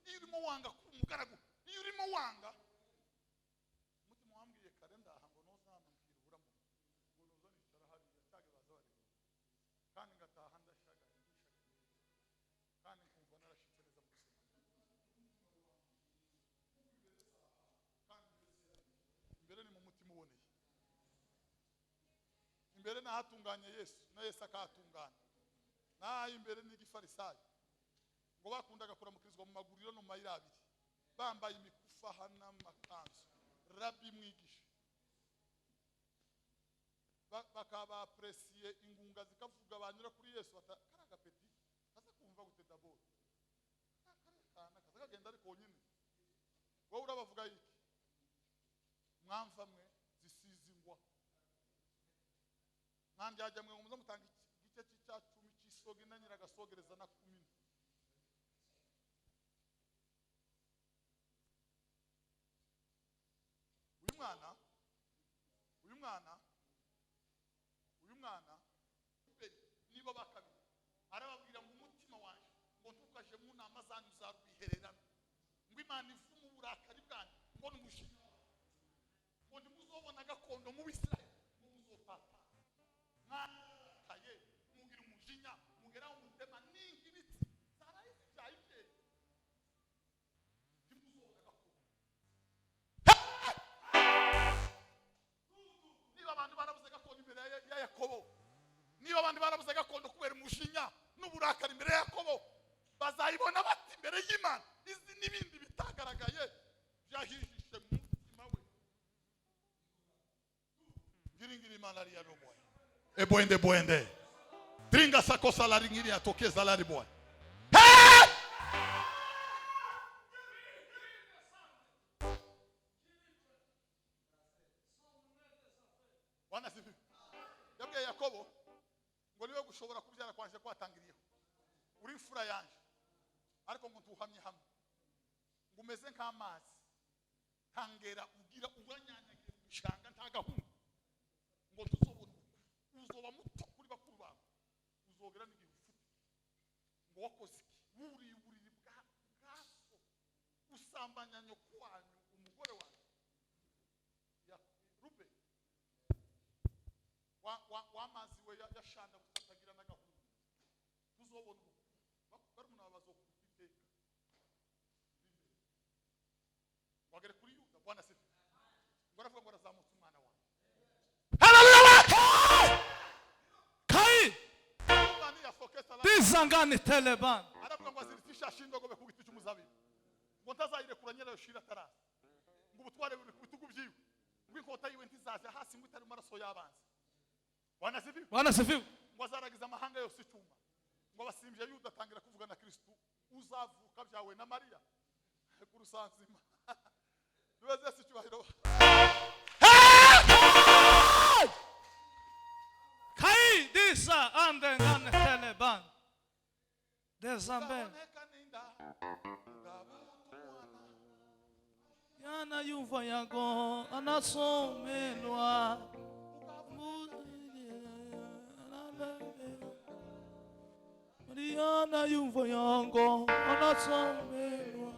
Iyo urimo wanga kuba umugaragu, iyo urimo wanga umutima wambwiye kare ndaha ngo nozana mbwira ubura ngo noza nicara hariya cyage baza bareba kandi ngataha ndashagaye ndishagaye kandi nkumva narashitse neza mu rusengero. Kandi imbere ni mu mutima uboneye, imbere nahatunganye Yesu na Yesu akahatungana, naho imbere ni igifarisayo ngo bakundaga kuramukirizwa mu maguriro no mu mayira abiri bambaye imikufa n'amakanzu. Rabi mwigisha bakabapresiye ingunga zikavuga banyura kuri Yesu bata kari agapeti kaza kumva gute daboro kari akana kaza kagenda ariko nyine wowe urabavuga iki mwamva mwe zisize ingwa mwandyajya mwe ngo muze mutanga igice cy'icya 10 cy'isogi na nyiragasogereza na 10. Uyu mwana niba bakabiri arababwira ngo umutima wanje ngo ntukaje mu nama zanyu za rwihererano ngo Imana ivume uburakari bwanyu ngo n'umushinya ngo ntimuzobona gakondo mu Bisirayeli ngo muzopata mwataye mugira umujinya mugeraho mutema n'inkibitsi zaraye zibyaye ibyeri ntimuzobona gakondo. Niba abantu barabuze gakondo imbere ya Yakobo, niba abandi barabuze gakondo kubera umujinya n'uburakari imbere ya Yakobo, bazayibona bati imbere y'Imana. Izi n'ibindi bitagaragaye byahishishe mu mutima we. Ngiringiri Imana ari yaroboye eboende boende tringa sakosa la ringiri atokeza la riboye. Bwana sifiwe. Yabwiye Yakobo ngo niwe gushobora kubyara kwanje kwatangiriyeho uri imfura yanje ariko ngo ntuhamye hamwe ngo umeze nk'amazi tangera ugira uranyanyagiye mu gishanga nta gahunda ngo tuzobona uzoba muto kuri bakuru bawe uzogera n'igihe ufite ngo wakoze iki wuriye uburiri bwa so usambanya nyoko wanyu umugore wanyu ya Rube wamazi we yashanda gutatagira n'agahunda tuzobona ubukuru barumuna bazokuruta iteka wagere kuri Yuda. Bwana sifiwe. Ngo aravuga ngo arazamutse umwana wawe. Haleluya! Kai Imana yasokesa la dizangane teleban. aravuga ngo aziritse ishashi y'indogobe ku giti cy'umuzabibu ngo ntazayirekura nyirayo shira ataraza ngo ubutware buri ku bitugu byiwe ngo inkota yiwe ntizaza hasi ngo itari mu maraso y'abanzi. Bwana sifiwe. Bwana sifiwe. Ngo azaragiza amahanga yose icyuma ngo abasimbye Yuda atangira kuvuga na Kristo uzavuka byawe na Mariya ku rusanzima. Dubaze Yesu icyubahiro. Kai disa andengane teleban. Dezambe. Uzaboneka ninda ugabuta umwana Yana yumva yago anasomelwa. Mariana yumva yango anasomelwa.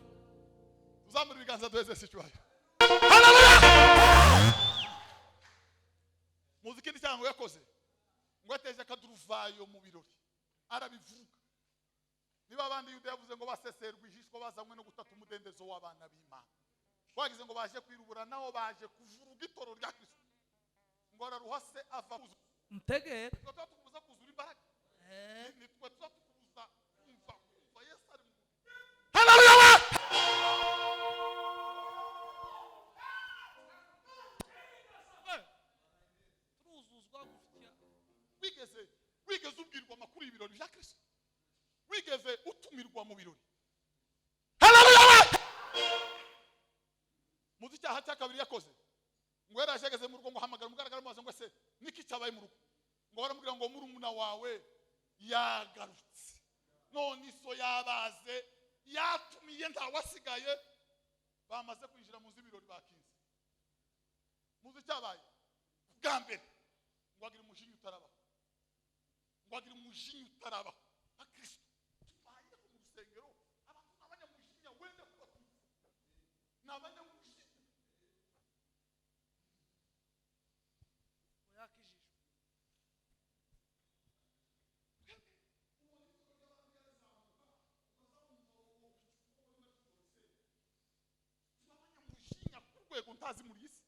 Tuzamura ibiganza duheze Yesu icyubahiro. Muzi ikindi cyaha yakoze ngo ateje akaduruvayo mu birori arabivuga. Niba abandi Yuda yavuze ngo baseserwa ijishwa bazanywe no gutata umudendezo w'abana b'Imana, bagize ngo baje kwirubura naho baje kuvuruga itoro rya Kristo ngo araruha se ava kuzu. Ntegere. Twe tuba tukubuza kuzura imbaraga. Ni twe tuba tukubuza kumva Yesu ari mu. Haleluya! Turuzuzwa gufitiya. Wigeze ubwirwa amakuru y'ibirori bya Kristo? Wigeze utumirwa mu birori? Haleluya! Muzi icyaha cya kabiri yakoze ngo yaraje ageze mu rugo ngo hamagara umugaragara mubaza ngo se niki cyabaye mu rugo ngo baramubwira ngo murumuna wawe yagarutse none iso yabaze yatumiye ntawasigaye Bamaze kwinjira mu nzu y'ibirori bakinze. Muzi icyabaye bwa mbere? Ngo agira umujinya utarabaho, ngo agira umujinya utarabaho. Bakristo tubayeho mu rusengero, abantu ni abanyamujinya, wenda kubatutsi ni abanyamujinya. Yakijijwe. Abanyamujinya ku rwego ntazi muri iyi si.